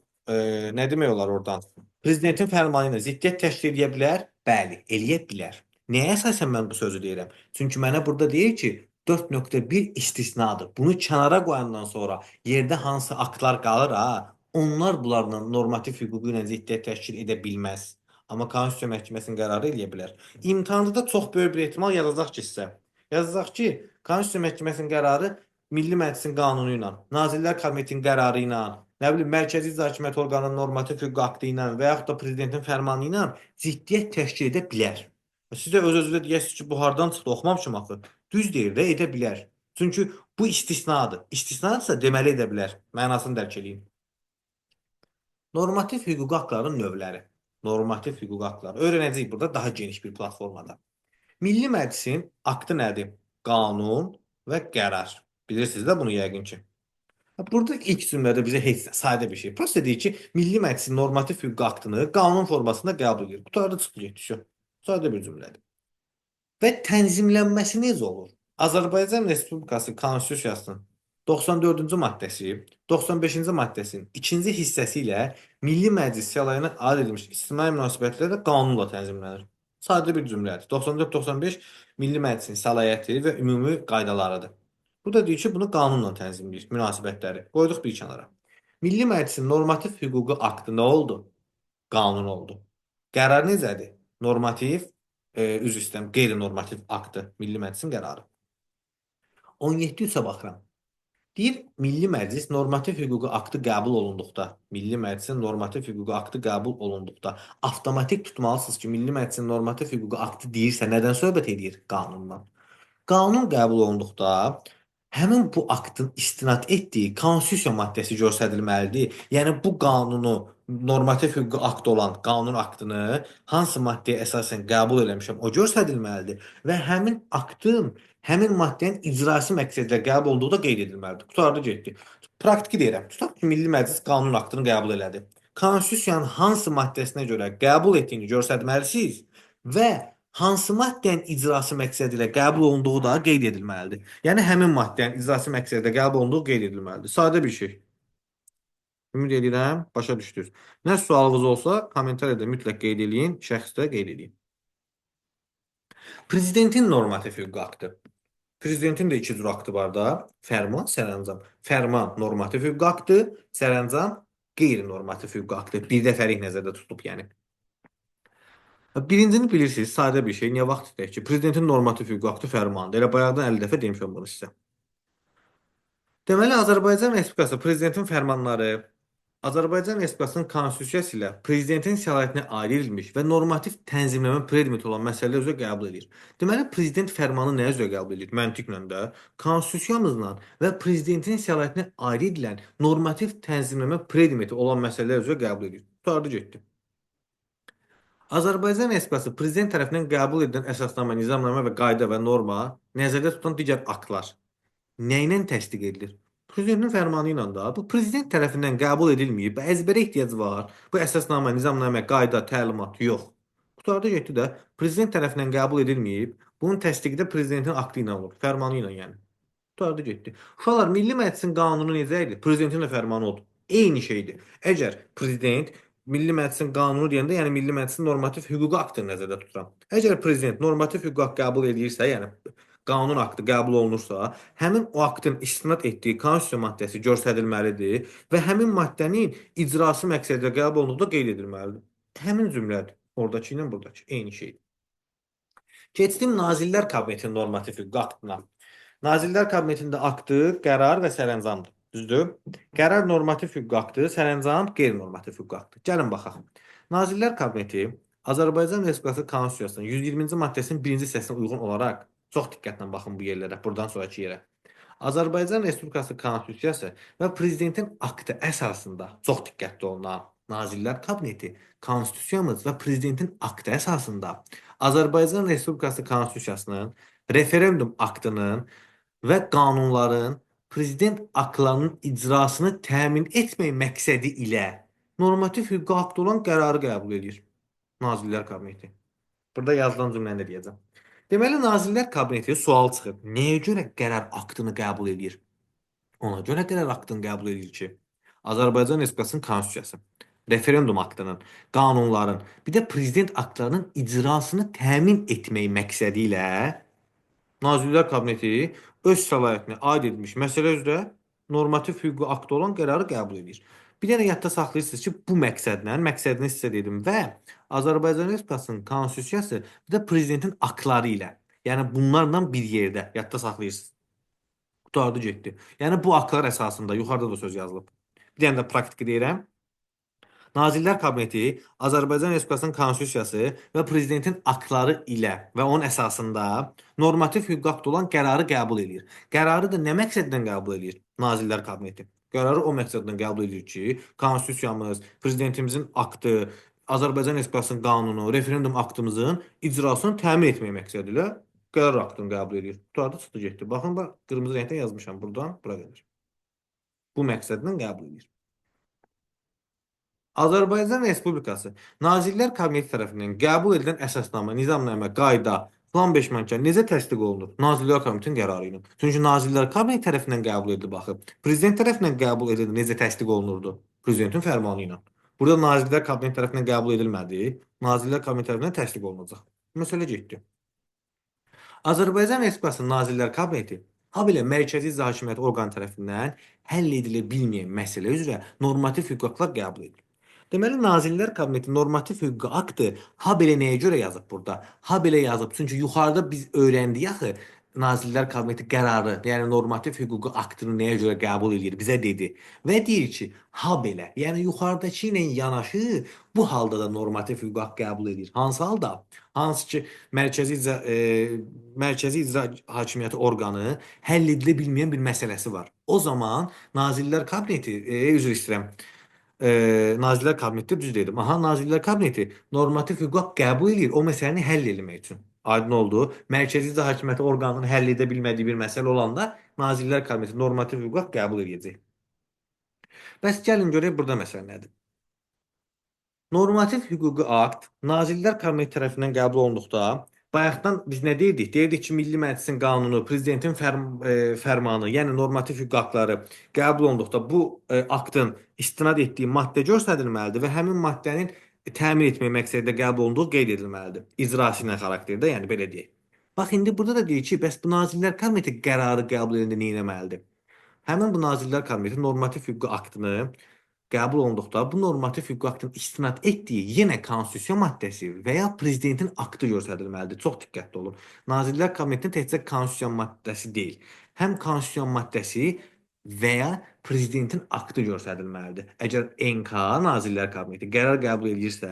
Nə demək olar oradan? Prezidentin fərmanı ilə ziddiyyət təşkil edə bilər? Bəli, eləyə bilər. Nəyə əsasən mən bu sözü deyirəm? Çünki mənə burada deyir ki, 4.1 istisnadır. Bunu kənara qoyandan sonra yerdə hansı aktlar qalır, ha, onlar bunlarla normativ hüququ ilə ziddiyyət təşkil edə bilməz. Amma Konstitusiya Məhkəməsinin qərarı eləyə bilər. İmtahanda da çox böyük bir ehtimal yazacaq ki sizə. Yazacaq ki, Konstitusiya Məhkəməsinin qərarı Milli Məclisin qanunu ilə, Nazirlər Kabinetinin qərarı ilə, nə bilim, Mərkəzi İcra Hakimiyyəti orqanının normativ hüquqi aktı ilə və yaxud da prezidentin fərmanı ilə ziddiyyət təşkil edə bilər. Siz də öz-özünüzə deyəsiniz ki, bu hardan çıxdı, oxumamışım axı. Düz deyir də, edə bilər. Çünki bu istisnadır. İstisnadırsa deməli edə bilər. Mənasını dərk eləyin. Normativ hüquqi aktların növləri. Normativ hüquqi aktları. Öyrənəcəyik burada daha geniş bir platformada. Milli Məclisin aktı nədir? Qanun və qərar. Bilirsiniz də bunu yəqin ki. Burada ilk cümlədə bizə heç nə, sadə bir şey. Prosta deyir ki, Milli Məclisin normativ hüquqi aktını qanun formasında qəbul edir. Qutardı, çıxdı, getdi. Sadə bir cümlədir. Və tənzimlənməsi necə olur? Azərbaycan Respublikası Konstitusiyasının 94-cü maddəsi, 95-ci maddəsinin ikinci hissəsi ilə Milli Məclis səlahiyyətinə aid edilmiş ictimai münasibətlər də qanunla tənzimlənir. Sadə bir cümlədir. 94-95 Milli Məclisin səlahiyyəti və ümumi qaydalarıdır. Bu da deyir ki, bunu qanunla tənzimləyir münasibətləri. Qoyduq bir kənara. Milli Məclisin normativ hüquqi aktı nə oldu? Qanun oldu. Qərar necədir? Normativ, üzr istəyirəm, qeyri-normativ aktı, Milli Məclisin qərarı. 17.3-ə baxıram. Deyir, Milli Məclis normativ hüquqi aktı qəbul olunduqda, Milli Məclisin normativ hüquqi aktı qəbul olunduqda avtomatik tutmalısınız ki, Milli Məclisin normativ hüquqi aktı deyirsə, nədən söhbət edir? Qanundan. Qanun qəbul olunduqda həmin bu aktın istinad etdiyi konstitusiya maddəsi göstərilməlidir. Yəni bu qanunu, normativ hüquqi akt olan qanun aktını hansı maddəyə əsasən qəbul eləmişəm, o göstərilməlidir və həmin aktın həmin maddənin icrası məqsədilə qəbul olunduğu da qeyd edilməlidir. Qutardı, getdi. Praktiki deyirəm. Tutaq ki, Milli Məclis qanun aktını qəbul elədi. Konstitusiyanın hansı maddəsinə görə qəbul etdiyini göstərməlisiniz və hansı maddənin icrası məqsədi ilə qəbul olunduğu da qeyd edilməlidir. Yəni həmin maddənin icrası məqsədi ilə qəbul olunduğu qeyd edilməlidir. Sadə bir şey. Ümid edirəm, başa düşdünüz. Nə sualınız olsa kommentariyada mütləq qeyd eləyin, şəxsdə qeyd eləyin. Prezidentin normativ hüquqi aktı. Prezidentin də iki cür aktı var da. Fərman, sərəncam. Fərman normativ hüquqi aktı, sərəncam qeyri-normativ hüquqi aktı. Bir dəfəlik nəzərdə tutulub yəni. Birincini bilirsiniz, sadə bir şey. Niyə vaxt itək ki? Prezidentin normativ hüquqi aktı fərmandır. Elə bayaqdan 50 dəfə demişəm bunu sizə. Deməli, Azərbaycan Respublikası prezidentin fərmanları Azərbaycan Respublikasının konstitusiyası ilə prezidentin səlahiyyətinə aid edilmiş və normativ tənzimləmə predmeti olan məsələlər üzrə qəbul edir. Deməli, prezident fərmanı nə üzrə qəbul edir? Məntiqlə də konstitusiyamızla və prezidentin səlahiyyətinə aid edilən normativ tənzimləmə predmeti olan məsələlər üzrə qəbul edir. Qurtardı, getdi. Azərbaycan Respublikası prezident tərəfindən qəbul edilən əsasnamə, nizamnamə və qayda və norma nəzərdə tutulan digər aktlar nə ilə təsdiq edilir? Prezidentin fərmanı ilə də bu prezident tərəfindən qəbul edilməyib, əzbərə ehtiyac var. Bu əsasnamə, nizamnamə, qayda, təlimat yox. Qurtardı getdi də prezident tərəfindən qəbul edilməyib. Bunun təsdiqi də prezidentin aktı ilə olur, fərmanı ilə yəni. Qurtardı getdi. Uşaqlar, Milli Məclisin qanunu necə idi? Prezidentin də fərmanı odur. Eyni şeydir. Əgər prezident Milli Məclisin qanunu deyəndə, yəni Milli Məclisin normativ hüquqi aktını nəzərdə tuturam. Əgər prezident normativ hüquqi akt qəbul edirsə, yəni qanun aktı qəbul olunursa, həmin o aktın istinad etdiyi konstitusiya maddəsi göstərilməlidir və həmin maddənin icrası məqsədilə qəbul olunduğu da qeyd edilməlidir. Həmin cümlədir. Oradakı ilə buradakı eyni şeydir. Keçdim Nazirlər Kabinetinin normativ hüquqi aktına. Nazirlər Kabinetində aktı, qərar və sərəncamdır. Düzdür? Qərar normativ hüquqi aktı, sərəncam qeyri-normativ hüquqi aktı. Gəlin baxaq. Nazirlər Kabineti Azərbaycan Respublikası Konstitusiyasının 120-ci maddəsinin birinci hissəsinə uyğun olaraq, çox diqqətlə baxın bu yerlərə, buradan sonraki yerə. Azərbaycan Respublikası Konstitusiyası və prezidentin aktı əsasında, çox diqqətli olun, Nazirlər Kabineti Konstitusiyamız və prezidentin aktı əsasında Azərbaycan Respublikası Konstitusiyasının, referendum aktının və qanunların, prezident aktlarının icrasını təmin etmək məqsədi ilə normativ hüquqi aktı olan qərarı qəbul edir. Nazirlər Kabineti. Burada yazılan cümləni də deyəcəm. Deməli, Nazirlər Kabineti sual çıxır. Nəyə görə qərar aktını qəbul edir? Ona görə qərar aktını qəbul edir ki, Azərbaycan Respublikasının Konstitusiyası, referendum aktının, qanunların, bir də prezident aktlarının icrasını təmin etmək məqsədi ilə Nazirlər Kabineti öz səlahiyyətinə aid edilmiş məsələ üzrə normativ hüquqi aktı olan qərarı qəbul edir. Bir dənə yadda saxlayırsınız ki, bu məqsədlə, məqsədini sizə dedim və Azərbaycan Respublikasının Konstitusiyası bir də prezidentin aktları ilə, yəni bunlarla bir yerdə yadda saxlayırsınız. Qurtardı getdi. Yəni bu aktlar əsasında yuxarıda da söz yazılıb. Bir dənə də praktiki deyirəm. Nazirlər Kabineti Azərbaycan Respublikasının Konstitusiyası və prezidentin aktları ilə və onun əsasında normativ hüquqi aktı olan qərarı qəbul edir. Qərarı da nə məqsədlə qəbul edir Nazirlər Kabineti? Qərarı o məqsədlə qəbul edir ki, Konstitusiyamız, prezidentimizin aktı, Azərbaycan Respublikasının qanunu, referendum aktımızın icrasını təmin etmək məqsədi ilə qərar aktını qəbul edir. Qurtardı, çıxdı, getdi. Baxın, bax, qırmızı rəngdə yazmışam buradan bura qədər. Bu məqsədlə qəbul edir. Azərbaycan Respublikası Nazirlər Kabineti tərəfindən qəbul edilən əsasnamə, nizamnamə, qayda, plan beşmənkən necə təsdiq olunur? Nazirlər Kabinetinin qərarı ilə. Çünki Nazirlər Kabineti tərəfindən qəbul edilib axı. Prezident tərəfindən qəbul edildi, necə təsdiq olunurdu? Prezidentin fərmanı ilə. Burada Nazirlər Kabineti tərəfindən qəbul edilmədi. Nazirlər Kabineti tərəfindən təsdiq olunacaq. Məsələ getdi. Azərbaycan Respublikası Nazirlər Kabineti habelə Mərkəzi İcra Hakimiyyəti orqanı tərəfindən həll edilə bilməyən məsələ üzrə normativ hüquqi aktlar qəbul edilir. Deməli, Nazirlər Kabineti normativ hüquqi aktı habelə nəyə görə yazıb burada? Habelə yazıb. Çünki yuxarıda biz öyrəndik axı Nazirlər Kabineti qərarı, yəni normativ hüquqi aktını nəyə görə qəbul edir, bizə dedi. Və deyir ki, habelə, yəni yuxarıdakı ilə yanaşı bu halda da normativ hüquqi akt qəbul edir. Hansı halda? Hansı ki, Mərkəzi İcra Hakimiyyəti orqanı həll edilə bilməyən bir məsələsi var. O zaman Nazirlər Kabineti, üzr istəyirəm, Nazirlər Kabineti düz dedim. Aha, Nazirlər Kabineti normativ hüquq akt qəbul edir o məsələni həll etmək üçün. Aydın oldu. Mərkəzi İcra Hakimiyyəti orqanının həll edə bilmədiyi bir məsələ olanda Nazirlər Kabineti normativ hüquq akt qəbul edəcək. Bəs gəlin görək burada məsələ nədir? Normativ hüquqi akt Nazirlər Kabineti tərəfindən qəbul olunduqda bayaqdan biz nə deyirdik? Deyirdik ki, Milli Məclisin qanunu, prezidentin fərmanı, yəni normativ hüquqi aktları qəbul olunduqda bu aktın istinad etdiyi maddə göstərilməlidir və həmin maddənin təmin etmək məqsədilə qəbul olunduğu qeyd edilməlidir. İcrası ilə xarakterdə, yəni belə deyək. Bax indi burada da deyir ki, bəs bu Nazirlər Kabineti qərarı qəbul edəndə nə etməlidir? Həmin bu Nazirlər Kabineti normativ hüquqi aktını qəbul olunduqda bu normativ hüquqi aktın istinad etdiyi yenə konstitusiya maddəsi və ya prezidentin aktı göstərilməlidir. Çox diqqətli olun. Nazirlər Kabinetinin təkcə konstitusiya maddəsi deyil, həm konstitusiya maddəsi və ya prezidentin aktı göstərilməlidir. Əgər NK Nazirlər Kabineti qərar qəbul edirsə,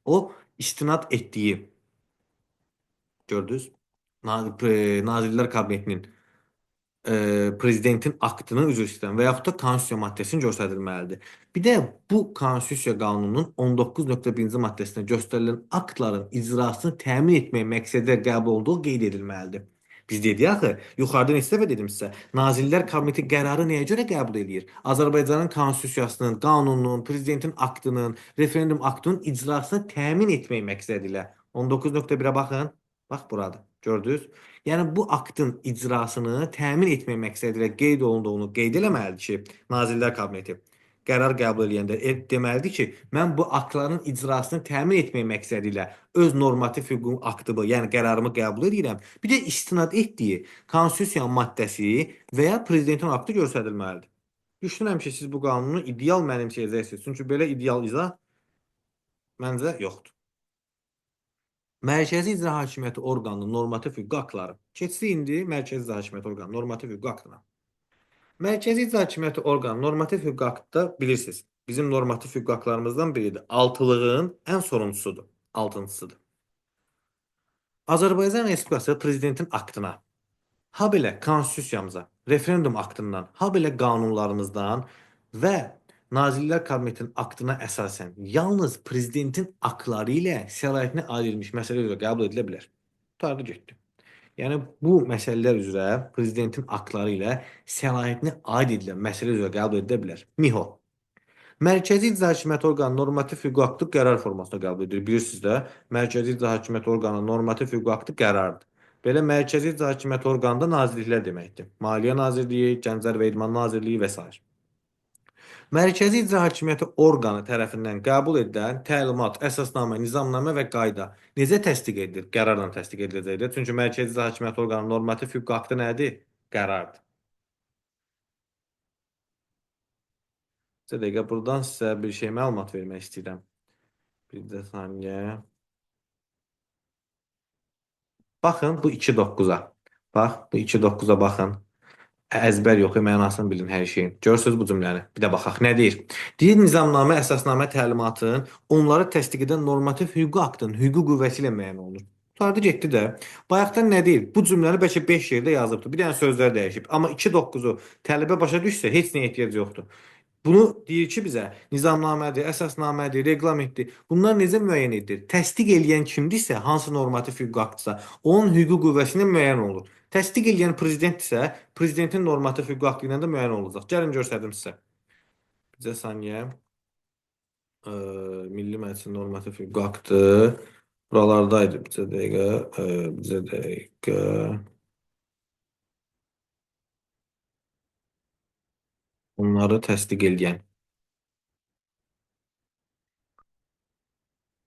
o istinad etdiyi gördünüz? Nazirlər Kabinetinin prezidentin aktını üzr istəyirəm və yaxud da konstitusiya maddəsini göstərilməlidir. Bir də bu konstitusiya qanununun 19.1-ci maddəsində göstərilən aktların icrasını təmin etmək məqsədilə qəbul olduğu qeyd edilməlidir. Biz dedik axı, yuxarıda neçə dəfə dedim sizə, Nazirlər Kabineti qərarı nəyə görə qəbul eləyir? Azərbaycanın konstitusiyasının, qanununun, prezidentin aktının, referendum aktının icrasını təmin etmək məqsədi ilə. 19.1-ə baxın. Bax buradır. Gördünüz? Yəni bu aktın icrasını təmin etmək məqsədi ilə qeyd olunduğunu qeyd eləməlidir ki, Nazirlər Kabineti qərar qəbul eləyəndə deməlidir ki, mən bu aktların icrasını təmin etmək məqsədi ilə öz normativ hüquq aktımı, yəni qərarımı qəbul edirəm. Bir də istinad etdiyi konstitusiya maddəsi və ya prezidentin aktı göstərilməlidir. Düşünürəm ki, siz bu qanunu ideal mənimsəyəcəksiniz. Çünki belə ideal izah məncə yoxdur. Mərkəzi İcra Hakimiyyəti orqanının normativ hüquqi aktları. Keçsək indi Mərkəzi İcra Hakimiyyəti orqanı normativ hüquqi aktına. Mərkəzi İcra Hakimiyyəti orqanı normativ hüquqi aktda bilirsiniz, bizim normativ hüquqi aktlarımızdan biridir. Altılığın ən sonuncusudur, altıncısıdır. Azərbaycan Respublikası prezidentin aktına, ha belə konstitusiyamıza, referendum aktından, ha belə qanunlarımızdan və Nazirlər Kabinetinin aktına əsasən yalnız prezidentin aktları ilə səlahiyyətinə aid edilmiş məsələ üzrə qəbul edilə bilər. Qurtardı getdi. Yəni bu məsələlər üzrə prezidentin aktları ilə səlahiyyətinə aid edilən məsələ üzrə qəbul edilə bilər. MİHO. Mərkəzi İcra Hakimiyyəti orqanı normativ hüquqi aktı qərar formasında qəbul edilir. Bilirsiniz də, Mərkəzi İcra Hakimiyyəti orqanı normativ hüquqi aktı qərardır. Belə Mərkəzi İcra Hakimiyyəti orqanı da nazirliklər deməkdir. Maliyyə Nazirliyi, Gənclər və İdman Nazirliyi və sair. Mərkəzi İcra Hakimiyyəti orqanı tərəfindən qəbul edilən təlimat, əsasnamə, nizamnamə və qayda necə təsdiq edilir? Qərarla təsdiq ediləcəkdir. Çünki Mərkəzi İcra Hakimiyyəti orqanı normativ hüquqi aktı nədir? Qərardır. Bir dəqiqə, buradan sizə bir şey məlumat vermək istəyirəm. Bir də saniyə. Baxın bu 2.9-a. Bax, bu 2.9-a baxın. Əzbər yox, mənasını bilin hər şeyin. Görürsünüz bu cümləni. Bir də baxaq, nə deyir? Deyir nizamnamə, əsasnamə təlimatın onları təsdiq edən normativ hüquqi aktın hüquqi qüvvəsi ilə müəyyən olunur. Qurtardı getdi də. Bayaqdan nə deyir? Bu cümləni bəlkə 5 yerdə yazıbdı. Bir dənə sözlər dəyişib. Amma 2.9-u tələbə başa düşsə heç nəyə ehtiyac yoxdur. Bunu deyir ki bizə nizamnamədir, əsasnamədir, reqlamentdir. Bunlar necə müəyyən edilir? Təsdiq eləyən kimdirsə, hansı normativ hüquqi aktdırsa, onun hüquqi qüvvəsi ilə müəyyən olunur. Təsdiq eləyən prezidentdirsə, prezidentin normativ hüquqi aktı ilə də müəyyən olunacaq. Gəlin göstərdim sizə. Bizə saniyə. Milli Məclisin normativ hüquqi aktı buralardaydı. Bizə dəqiqə, bizə dəqiqə. Onları təsdiq eləyən.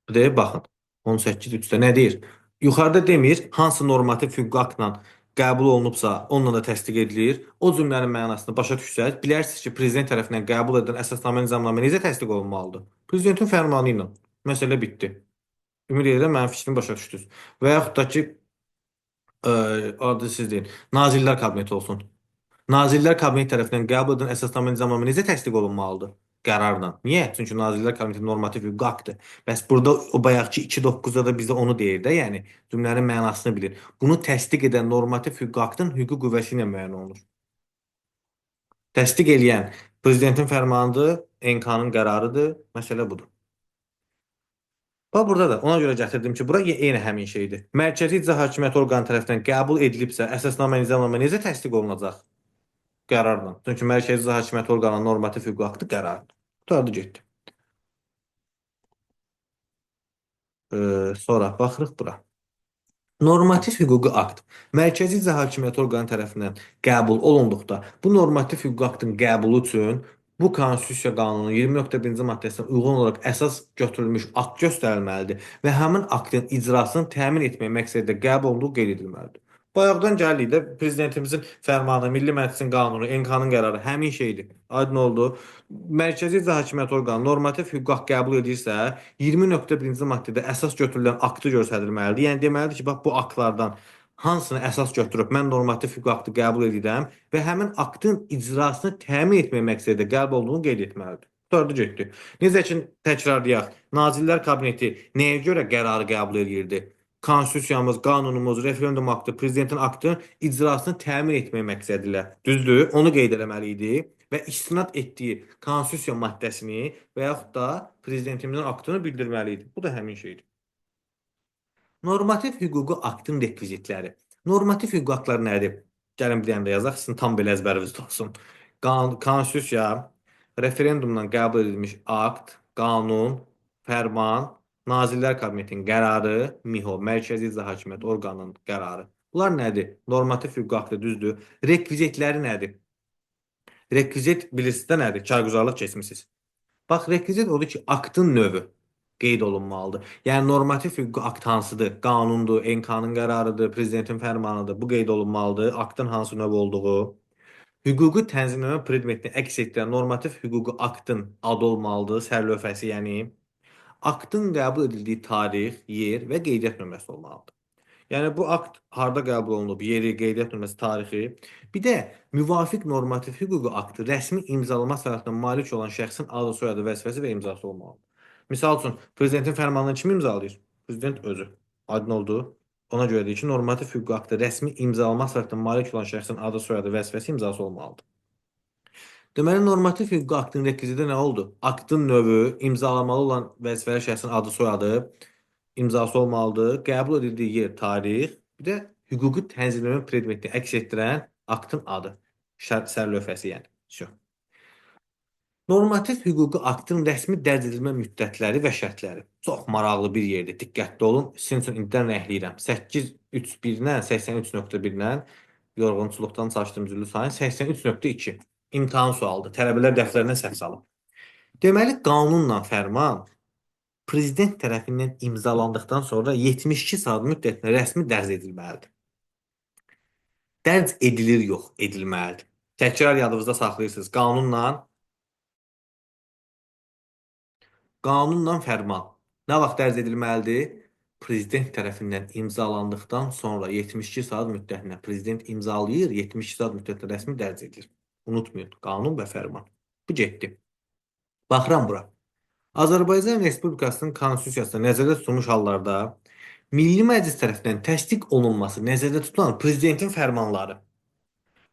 Deyir, baxın. 18.3-də nə deyir? Yuxarıda demir, hansı normativ hüquqi aktla qəbul olunubsa, onunla da təsdiq edilir. O cümlənin mənasını başa düşsəz, bilərsiniz ki, prezident tərəfindən qəbul edilən əsasnamə, nizamnamə necə təsdiq olunmalıdır? Prezidentin fərmanı ilə. Məsələ bitdi. Ümid edirəm, mənim fikrimi başa düşdünüz. Və yaxud da ki, adı siz deyin, Nazirlər Kabineti olsun. Nazirlər Kabineti tərəfindən qəbul edilən əsasnamə, nizamnamə necə təsdiq olunmalıdır? Qərarla. Niyə? Çünki Nazirlər Kabineti normativ hüquqi aktdır. Bəs burada o bayaqki 2.9-da da bizə onu deyir də, yəni cümlənin mənasını bilir. Bunu təsdiq edən normativ hüquqi aktın hüquqi qüvvəsi ilə müəyyən olunur. Təsdiq eləyən prezidentin fərmanıdır, NK-nın qərarıdır. Məsələ budur. Bax burada da ona görə gətirdim ki, bura eyni həmin şeydir. Mərkəzi İcra Hakimiyyəti orqanı tərəfindən qəbul edilibsə, əsasnamə, nizamnamə necə təsdiq olunacaq? Qərarla. Çünki Mərkəzi İcra Hakimiyyəti orqanının normativ hüquqi aktı qərardır. Qurtardı getdi. Sonra baxırıq bura. Normativ hüquqi akt Mərkəzi İcra Hakimiyyəti orqanı tərəfindən qəbul olunduqda bu normativ hüquqi aktın qəbulu üçün bu Konstitusiya qanununun 20.1-ci maddəsinə uyğun olaraq əsas götürülmüş akt göstərilməlidir və həmin aktın icrasını təmin etmək məqsədilə qəbul olunduğu qeyd edilməlidir. Bayaqdan gəldik də prezidentimizin fərmanı, Milli Məclisin qanunu, NK-nın qərarı həmin şeydir. Aydın oldu. Mərkəzi İcra Hakimiyyəti orqanı normativ hüquqi akt qəbul edirsə, 20.1-ci maddədə əsas götürülən aktı göstərilməlidir. Yəni deməlidir ki, bax bu aktlardan hansını əsas götürüb mən normativ hüquqi aktı qəbul edirəm və həmin aktın icrasını təmin etmək məqsədilə qəbul olduğunu qeyd etməlidir. Qurtardı getdi. Necə ki təkrarlayaq, Nazirlər Kabineti nəyə görə qərarı qəbul edirdi? Konstitusiyamız, qanunumuz, referendum aktı, prezidentin aktının icrasını təmin etmək məqsədilə. Düzdür? Onu qeyd eləməli idi və istinad etdiyi konstitusiya maddəsini və yaxud da prezidentimizin aktını bildirməli idi. Bu da həmin şeydir. Normativ hüquqi aktın rekvizitləri. Normativ hüquqi aktlar nədir? Gəlin bir dənə də yazaq, sizin tam belə əzbərinizdə olsun. Konstitusiya, referendumla qəbul edilmiş akt, qanun, fərman, Nazirlər Kabinetinin qərarı, MİHO, Mərkəzi İcra Hakimiyyəti Orqanının qərarı. Bunlar nədir? Normativ hüquqi aktı düzdür. Rekvizitləri nədir? Rekvizit bilirsiniz də nədir? Kargüzarlıq keçmisiniz. Bax, rekvizit odur ki, aktın növü qeyd olunmalıdır. Yəni normativ hüquqi akt hansıdır? Qanundur, NK-nın qərarıdır, prezidentin fərmanıdır. Bu qeyd olunmalıdır. Aktın hansı növ olduğu. Hüquqi tənzimləmə predmetini əks etdirən normativ hüquqi aktın adı olmalıdır, sərlövhəsi, yəni aktın qəbul edildiyi tarix, yer və qeydiyyat nömrəsi olmalıdır. Yəni bu akt harda qəbul olunub, yeri, qeydiyyat nömrəsi, tarixi. Bir də müvafiq normativ hüquqi aktı rəsmi imzalama səlahiyyətinə malik olan şəxsin adı, soyadı, vəzifəsi və imzası olmalıdır. Misal üçün, prezidentin fərmanını kim imzalayır? Prezident özü. Aydın oldu. Ona görə deyir ki, normativ hüquqi aktı rəsmi imzalama səlahiyyətinə malik olan şəxsin adı, soyadı, vəzifəsi, imzası olmalıdır. Deməli, normativ hüquqi aktın rekviziti nə oldu? Aktın növü, imzalamalı olan vəzifəli şəxsin adı, soyadı, imzası olmalıdır. Qəbul edildiyi yer, tarix, bir də hüquqi tənzimləmə predmetini əks etdirən aktın adı, sərlövhəsi yəni. Vəssalam. Normativ hüquqi aktın rəsmi dərc edilmə müddətləri və şərtləri. Çox maraqlı bir yerdir. Diqqətli olun. Sizin üçün indidən rəhləyirəm. 8.3.1-dən 83.1-dən yorğunçuluqdan çaşdım üzürlü sayın 83.2 imtahan sualıdır. Tələbələr dəftərindən səhv salıb. Deməli, qanunla fərman prezident tərəfindən imzalandıqdan sonra 72 saat müddətinə rəsmi dərc edilməlidir. Dərc edilir yox, edilməlidir. Təkrar yadınızda saxlayırsınız. Qanunla fərman nə vaxt dərc edilməlidir? Prezident tərəfindən imzalandıqdan sonra 72 saat müddətinə prezident imzalayır, 72 saat müddətinə rəsmi dərc edilir. Unutmayın, qanun və fərman. Bu getdi. Baxıram bura. Azərbaycan Respublikasının Konstitusiyasında nəzərdə tutulmuş hallarda Milli Məclis tərəfindən təsdiq olunması nəzərdə tutulan prezidentin fərmanları.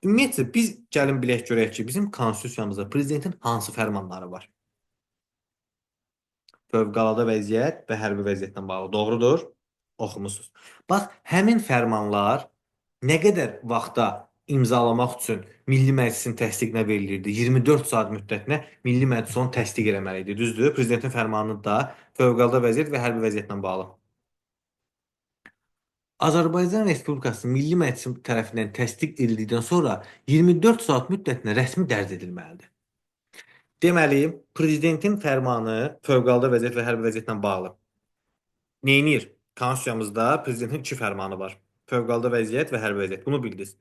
Ümumiyyətcə biz gəlin bilək görək ki, bizim konstitusiyamızda prezidentin hansı fərmanları var? Fövqəladə vəziyyət və hərbi vəziyyətlə bağlı. Doğrudur? Oxumusunuz. Bax, həmin fərmanlar nə qədər vaxta imzalamaq üçün Milli Məclisin təsdiqinə verilirdi? 24 saat müddətinə Milli Məclis onu təsdiq eləməli idi. Düzdür? Prezidentin fərmanı da fövqəladə vəziyyət və hərbi vəziyyətlə bağlı. Azərbaycan Respublikası Milli Məclisi tərəfindən təsdiq edildikdən sonra 24 saat müddətinə rəsmi dərc edilməlidir. Deməli, prezidentin fərmanı fövqəladə vəziyyət və hərbi vəziyyətlə bağlı. Neynir? Konstitusiyamızda prezidentin iki fərmanı var. Fövqəladə vəziyyət və hərbi vəziyyət. Bunu bildiniz.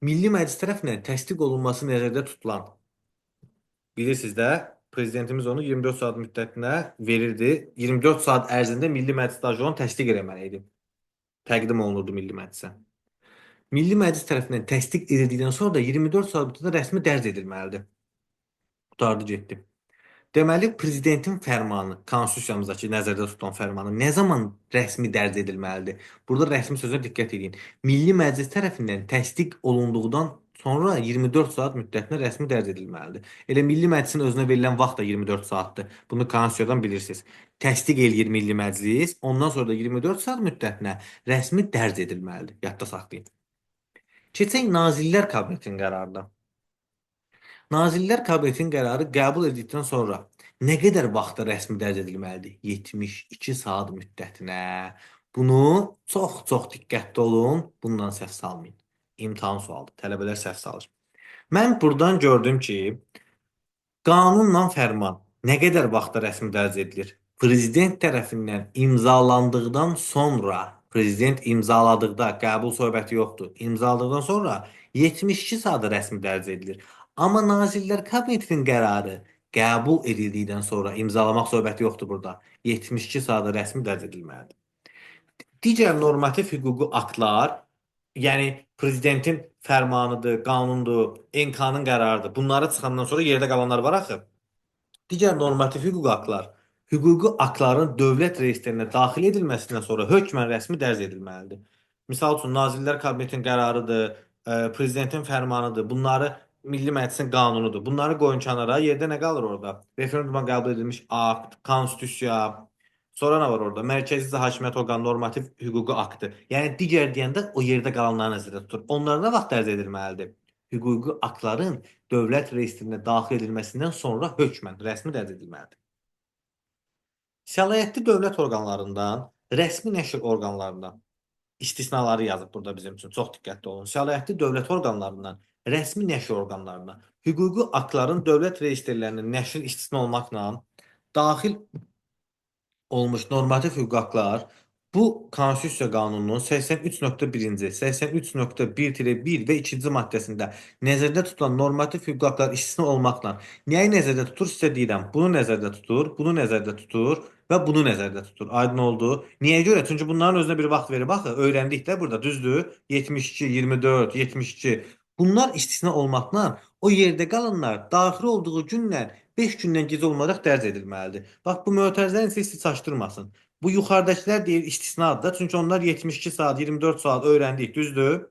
Milli Məclis tərəfindən təsdiq olunması nəzərdə tutulan, bilirsiniz də, prezidentimiz onu 24 saat müddətinə verirdi. 24 saat ərzində Milli Məclis daşı onu təsdiq eləməli idi. Təqdim olunurdu Milli Məclisə. Milli Məclis tərəfindən təsdiq edildikdən sonra da 24 saat müddətində rəsmi dərc edilməlidir. Qurtardı getdi. Deməli, prezidentin fərmanı, konstitusiyamızdakı nəzərdə tutulan fərmanı nə zaman rəsmi dərc edilməlidir? Burada rəsmi sözünə diqqət edin. Milli Məclis tərəfindən təsdiq olunduqdan sonra 24 saat müddətinə rəsmi dərc edilməlidir. Elə Milli Məclisin özünə verilən vaxt da 24 saatdır. Bunu konstitusiyadan bilirsiniz. Təsdiq eləyir Milli Məclis, ondan sonra da 24 saat müddətinə rəsmi dərc edilməlidir. Yadda saxlayın. Keçək Nazirlər Kabinetinin qərarına. Nazirlər Kabinetinin qərarı qəbul edildikdən sonra nə qədər vaxtda rəsmi dərc edilməlidir? 72 saat müddətinə. Bunu çox-çox diqqətli olun, bundan səhv salmayın. İmtahan sualıdır. Tələbələr səhv salır. Mən buradan gördüm ki, qanunla fərman nə qədər vaxtda rəsmi dərc edilir? Prezident tərəfindən imzalandıqdan sonra, prezident imzaladıqda qəbul söhbəti yoxdur. İmzaladıqdan sonra 72 saatda rəsmi dərc edilir. Amma Nazirlər Kabinetinin qərarı qəbul edildikdən sonra imzalamaq söhbəti yoxdur burada. 72 saatda rəsmi dərc edilməlidir. Digər normativ hüquqi aktlar, yəni prezidentin fərmanıdır, qanundur, NK-nın qərarıdır. Bunları çıxandan sonra yerdə qalanlar var axı. Digər normativ hüquqi aktlar, hüquqi aktların dövlət reyestrinə daxil edilməsindən sonra hökmən rəsmi dərc edilməlidir. Misal üçün Nazirlər Kabinetinin qərarıdır, prezidentin fərmanıdır. Bunları Milli Məclisin qanunudur. Bunları qoyun kənara. Yerdə nə qalır orada? Referenduma qəbul edilmiş akt, konstitusiya, Sonra nə var orada? Mərkəzi İcra Hakimiyyəti orqanı normativ hüquqi aktı. Yəni digər deyəndə o yerdə qalanları nəzərdə tutur. Onlar nə vaxt dərc edilməlidir? Hüquqi aktların dövlət reyestrinə daxil edilməsindən sonra hökmən rəsmi dərc edilməlidir. Səlahiyyətli dövlət orqanlarından, rəsmi nəşr orqanlarından istisnaları yazıb burada bizim üçün. Çox diqqətli olun. Səlahiyyətli dövlət orqanlarından, rəsmi nəşr orqanlarına, hüquqi aktların dövlət reyestrlərinin nəşri istisna olmaqla daxil olmuş normativ hüquqi aktlar bu Konstitusiya qanununun 83.1-ci, 83.1-1 və 2-ci maddəsində nəzərdə tutulan normativ hüquqi aktlar istisna olmaqla nəyi nəzərdə tutur sizə deyirəm. Bunu nəzərdə tutur, bunu nəzərdə tutur və bunu nəzərdə tutur. Aydın oldu. Niyə görə? Çünki bunların özünə bir vaxt verib axı. Öyrəndik də burada, düzdür? 72, 24, 72. Bunlar istisna olmaqla o yerdə qalanlar daxil olduğu gündən 5 gündən gec olmayaraq dərc edilməlidir. Bax bu mötərizələrin isə sizi çaşdırmasın. Bu yuxarıdakılar deyir istisnadır da. Çünki onlar 72 saat, 24 saat öyrəndik, düzdür?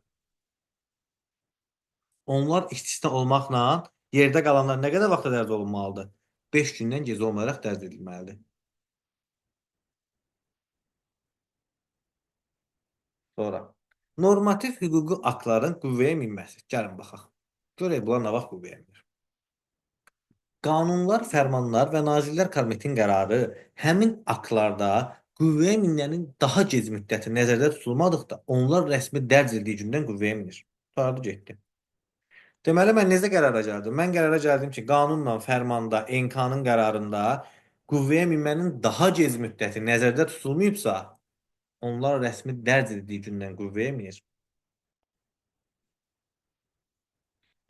Onlar istisna olmaqla yerdə qalanlar nə qədər vaxtda dərc olunmalıdır? 5 gündən gec olmayaraq dərc edilməlidir. Sonra normativ hüquqi aktların qüvvəyə minməsi. Gəlin baxaq. Görək bunlar nə vaxt qüvvəyə minir. Qanunlar, fərmanlar və Nazirlər Kabinetinin qərarı həmin aktlarda qüvvəyə minmənin daha gec müddəti nəzərdə tutulmadıqda onlar rəsmi dərc edildiyi gündən qüvvəyə minir. Tutardı getdi. Deməli mən necə qərara gəldim? Mən qərara gəldim ki, qanunla, fərmanda, NK-nın qərarında qüvvəyə minmənin daha gec müddəti nəzərdə tutulmayıbsa, onlar rəsmi dərc edildiyi gündən qüvvəyə minir.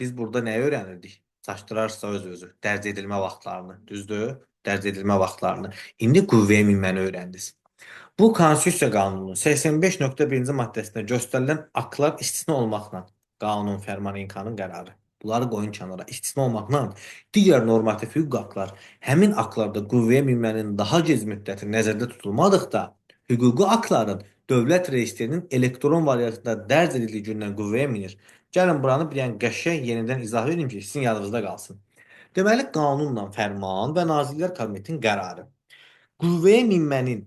Biz burada nəyi öyrənirdik? Çaşdırarsa öz-özü. Dərc edilmə vaxtlarını. Düzdür? Dərc edilmə vaxtlarını. İndi qüvvəyə minməni öyrəndiniz. Bu Konstitusiya qanununun 85.1-ci maddəsində göstərilən aktlar istisna olmaqla qanun, fərman, NK-nın qərarı. Bunları qoyun kənara. İstisna olmaqla digər normativ hüquqi aktlar həmin aktlarda qüvvəyə minmənin daha gec müddəti nəzərdə tutulmadıqda hüquqi aktların dövlət reyestrinin elektron variantında dərc edildiyi gündən qüvvəyə minir. Gəlin buranı bir yəni qəşəng yenidən izah edeyim ki, sizin yadınızda qalsın. Deməli, qanunla fərman və Nazirlər Kabinetinin qərarı qüvvəyə minmənin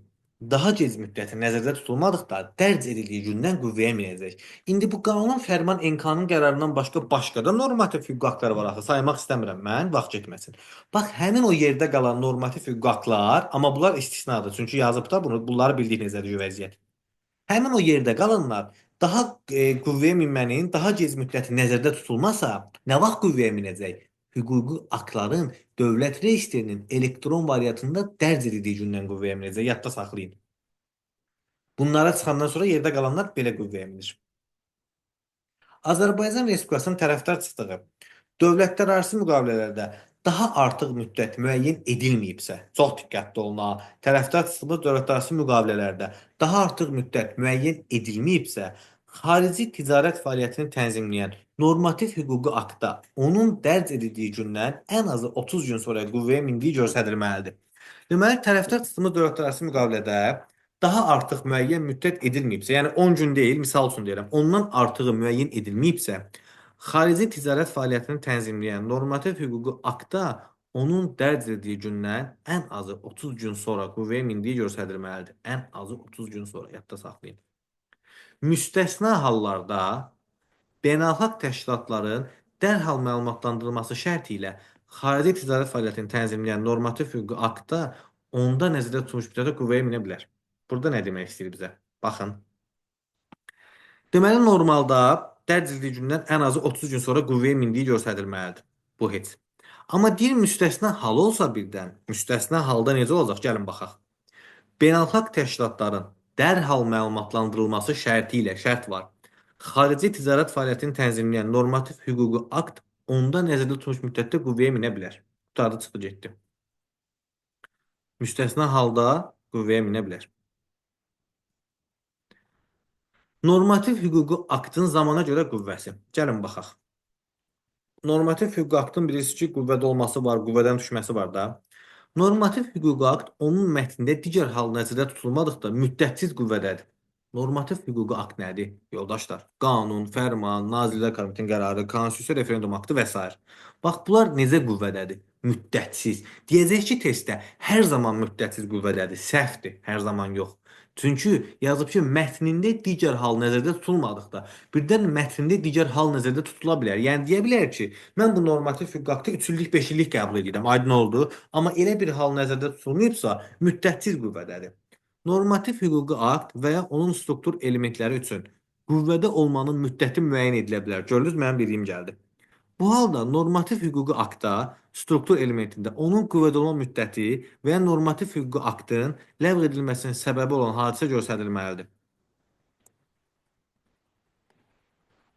daha gec müddəti nəzərdə tutulmadıqda dərc edildiyi gündən qüvvəyə minəcək. İndi bu qanun, fərman, NK-nın qərarından başqa da normativ hüquqi aktlar var axı. Saymaq istəmirəm mən, vaxt getməsin. Bax, həmin o yerdə qalan normativ hüquqi aktlar, amma bunlar istisnadır. Çünki yazıb da bunu, bunları bildik necədir vəziyyət. Həmin o yerdə qalanlar daha qüvvəyə minmənin daha gec müddəti nəzərdə tutulmasa, nə vaxt qüvvəyə minəcək? Hüquqi aktların dövlət reyestrinin elektron variantında dərc edildiyi gündən qüvvəyə minəcək. Yadda saxlayın. Bunlara çıxandan sonra yerdə qalanlar belə qüvvəyə minir. Azərbaycan Respublikasının tərəfdar çıxdığı dövlətlərarası müqavilələrdə daha artıq müddət müəyyən edilməyibsə, çox diqqətli olun ha, tərəfdar çıxdığımız dövlətlərarası müqavilələrdə daha artıq müddət müəyyən edilməyibsə, xarici ticarət fəaliyyətini tənzimləyən normativ hüquqi aktda onun dərc edildiyi gündən ən azı 30 gün sonra qüvvəyə mindiyi göstərilməlidir. Deməli, tərəfdar çıxdığımız dövlətlərarası müqavilədə daha artıq müəyyən müddət edilməyibsə, yəni 10 gün deyil, misal üçün deyirəm, ondan artığı müəyyən edilməyibsə, xarici ticarət fəaliyyətini tənzimləyən normativ hüquqi aktda onun dərc edildiyi gündən ən azı 30 gün sonra qüvvəyə mindiyi göstərilməlidir. Ən azı 30 gün sonra, yadda saxlayın. Müstəsna hallarda beynəlxalq təşkilatların dərhal məlumatlandırılması şərti ilə xarici ticarət fəaliyyətini tənzimləyən normativ hüquqi aktda onda nəzərdə tutulmuş müddətdə qüvvəyə minə bilər. Burada nə demək istəyir bizə? Baxın. Deməli, normalda dərc edildiyi gündən ən azı 30 gün sonra qüvvəyə mindiyi göstərilməlidir. Bu heç. Amma deyir müstəsna hal olsa birdən, müstəsna halda necə olacaq? Gəlin baxaq. Beynəlxalq təşkilatların dərhal məlumatlandırılması şərti ilə şərt var. Xarici ticarət fəaliyyətini tənzimləyən normativ hüquqi akt onda nəzərdə tutulmuş müddətdə qüvvəyə minə bilər. Qurtardı, çıxdı, getdi. Müstəsna halda qüvvəyə minə bilər. Normativ hüquqi aktın zamana görə qüvvəsi. Gəlin baxaq. Normativ hüquqi aktın bilirsiniz ki, qüvvədə olması var, qüvvədən düşməsi var da. Normativ hüquqi akt onun mətnində digər hal nəzərdə tutulmadıqda müddətsiz qüvvədədir. Normativ hüquqi akt nədir, yoldaşlar? Qanun, fərman, Nazirlər Kabinetinin qərarı, konstitusiya referendum aktı və sair. Bax, bunlar necə qüvvədədir? Müddətsiz. Deyəcək ki, testdə hər zaman müddətsiz qüvvədədir. Səhvdir, hər zaman yox. Çünki yazıb ki, mətnində digər hal nəzərdə tutulmadıqda, birdən mətnində digər hal nəzərdə tutula bilər. Yəni deyə bilər ki, mən bu normativ hüquqi aktı 3 illik, 5 illik qəbul edirəm. Aydın oldu. Amma elə bir hal nəzərdə tutulmayıbsa, müddətsiz qüvvədədir. Normativ hüquqi akt və ya onun struktur elementləri üçün qüvvədə olmanın müddəti müəyyən edilə bilər. Gördünüz, mənim dediyim gəldi. Bu halda normativ hüquqi aktda struktur elementində onun qüvvədə olma müddəti və ya normativ hüquqi aktın ləğv edilməsinin səbəbi olan hadisə göstərilməlidir.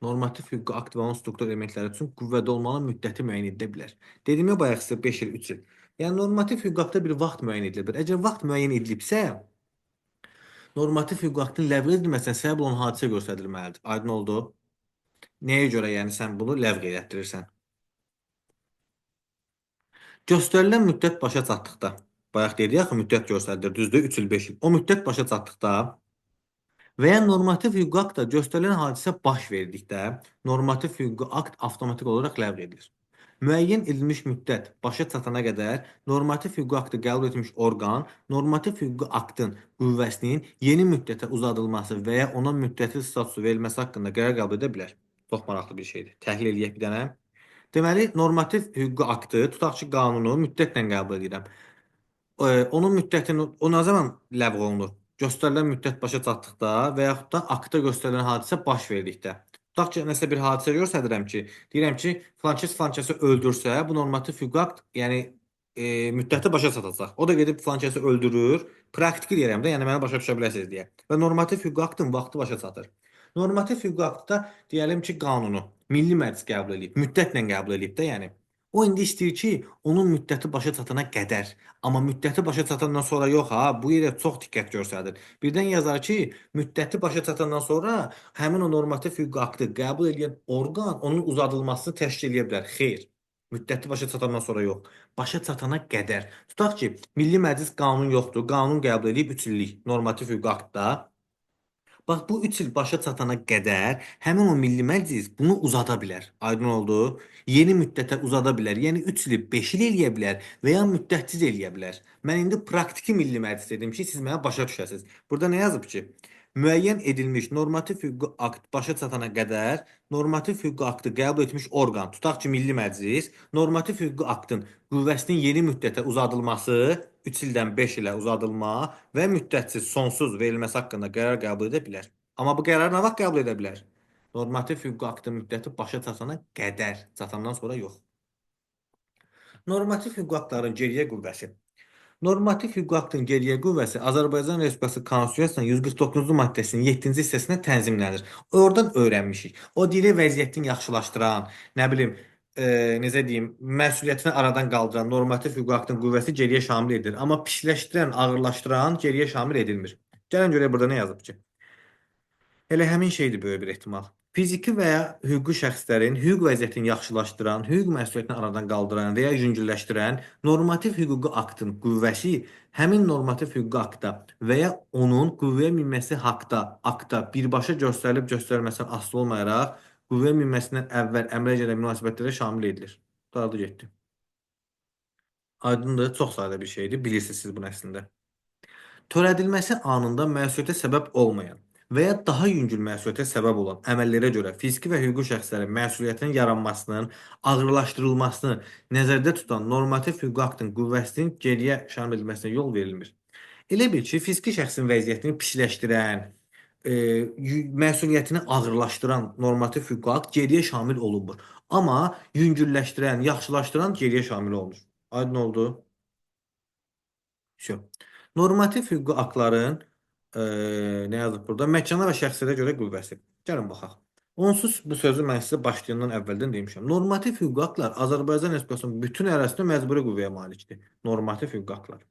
Normativ hüquqi akt və onun struktur elementləri üçün qüvvədə olmanın müddəti müəyyən edilə bilər. Dediyim ya bayaq sizə 5 il, 3 il. Yəni normativ hüquqi aktda bir vaxt müəyyən edilə bilər. Əgər vaxt müəyyən edilibsə, normativ hüquqi aktın ləğv edilməsinə səbəb olan hadisə göstərilməlidir. Aydın oldu? Nəyə görə yəni sən bunu ləğv elətdirirsən? Göstərilən müddət başa çatdıqda, bayaq dedik axı müddət göstərilir, düzdür, 3 il, 5 il. O müddət başa çatdıqda və ya normativ hüquqi aktda göstərilən hadisə baş verdikdə, normativ hüquqi akt avtomatik olaraq ləğv edilir. Müəyyən edilmiş müddət başa çatana qədər normativ hüquqi aktı qəbul etmiş orqan normativ hüquqi aktın qüvvəsinin yeni müddətə uzadılması və ya ona müddəti statusu verilməsi haqqında qərar qəbul edə bilər. Çox maraqlı bir şeydir. Təhlil eləyək bir dənə. Deməli, normativ hüquqi aktı, tutaq ki, qanunu müddətlə qəbul edirəm. Onun müddətini, o nə zaman ləğv olunur? Göstərilən müddət başa çatdıqda və yaxud da aktda göstərilən hadisə baş verdikdə. Tutaq ki, nəsə bir hadisə göstərirəm ki, deyirəm ki, filankəs filankəsi öldürsə, bu normativ hüquqi akt, yəni müddəti başa çatacaq. O da gedib filankəsi öldürür, praktiki deyirəm də, yəni məni başa düşə biləsiniz deyə. Və normativ hüquqi aktın vaxtı başa çatır. Normativ hüquqi aktda deyəlim ki, qanunu Milli Məclis qəbul eləyib, müddətlə qəbul eləyib də, yəni. O indi istəyir ki, onun müddəti başa çatana qədər. Amma müddəti başa çatandan sonra yox ha, bu yerə çox diqqət göstərir. Birdən yazar ki, müddəti başa çatandan sonra həmin o normativ hüquqi aktı qəbul edən orqan onun uzadılmasını təşkil edə bilər. Xeyr, müddəti başa çatandan sonra yox, başa çatana qədər. Tutaq ki, Milli Məclis qanun yoxdur, qanun qəbul edib 3 illik normativ hüquqi aktda. Bax, bu 3 il başa çatana qədər həmin o Milli Məclis bunu uzada bilər. Aydın oldu? Yeni müddətə uzada bilər. Yəni 3 ili 5 il eləyə bilər və ya müddətsiz eləyə bilər. Mən indi praktiki Milli Məclis dedim ki, siz mənə başa düşəsiniz. Burada nə yazıb ki? Müəyyən edilmiş normativ hüquqi akt başa çatana qədər normativ hüquqi aktı qəbul etmiş orqan, tutaq ki, Milli Məclis, normativ hüquqi aktın qüvvəsinin yeni müddətə uzadılması, 3 ildən 5 ilə uzadılma və müddətsiz, sonsuz verilməsi haqqında qərar qəbul edə bilər. Amma bu qərarı nə vaxt qəbul edə bilər? Normativ hüquqi aktın müddəti başa çatana qədər, çatandan sonra yox. Normativ hüquqi aktların geriyə qüvvəsi. Normativ hüquqi aktın geriyə qüvvəsi Azərbaycan Respublikası Konstitusiyasının 149-cu maddəsinin 7-ci hissəsində tənzimlənir. Oradan öyrənmişik. O deyir vəziyyətini yaxşılaşdıran, nə bilim, necə deyim, məsuliyyətini aradan qaldıran normativ hüquqi aktın qüvvəsi geriyə şamil edilir. Amma pisləşdirən, ağırlaşdıran geriyə şamil edilmir. Gəlin görək burada nə yazıb ki? Elə həmin şeydir böyük bir ehtimal. Fiziki və ya hüquqi şəxslərin hüquq vəziyyətini yaxşılaşdıran, hüquq məsuliyyətini aradan qaldıran və ya yüngülləşdirən normativ hüquqi aktın qüvvəsi həmin normativ hüquqi aktda və ya onun qüvvəyə minməsi haqda aktda birbaşa göstərilib göstərilməsindən asılı olmayaraq qüvvəyə minməsindən əvvəl əmələ gələn münasibətlərə şamil edilir. Qurtardı getdi. Aydındır, çox sadə bir şeydir. Bilirsiniz siz bunu əslində. Törədilməsi anında məsuliyyətə səbəb olmayan və ya daha yüngül məsuliyyətə səbəb olan əməllərə görə fiziki və hüquqi şəxslərin məsuliyyətinin yaranmasının ağırlaşdırılmasını nəzərdə tutan normativ hüquqi aktın qüvvəsinin geriyə şamil edilməsinə yol verilmir. Elə bil ki, fiziki şəxsin vəziyyətini pisləşdirən, məsuliyyətini ağırlaşdıran normativ hüquqi akt geriyə şamil olunmur. Amma yüngülləşdirən, yaxşılaşdıran geriyə şamil olunur. Aydın oldu? Şu. Normativ hüquqi aktların nə yazıb burada? Məkana və şəxslərə görə qüvvəsi. Gəlin baxaq. Onsuz bu sözü mən sizə başlayandan əvvəldən demişəm. Normativ hüquqi aktlar Azərbaycan Respublikasının bütün ərazisində məcburi qüvvəyə malikdir. Normativ hüquqi aktlar.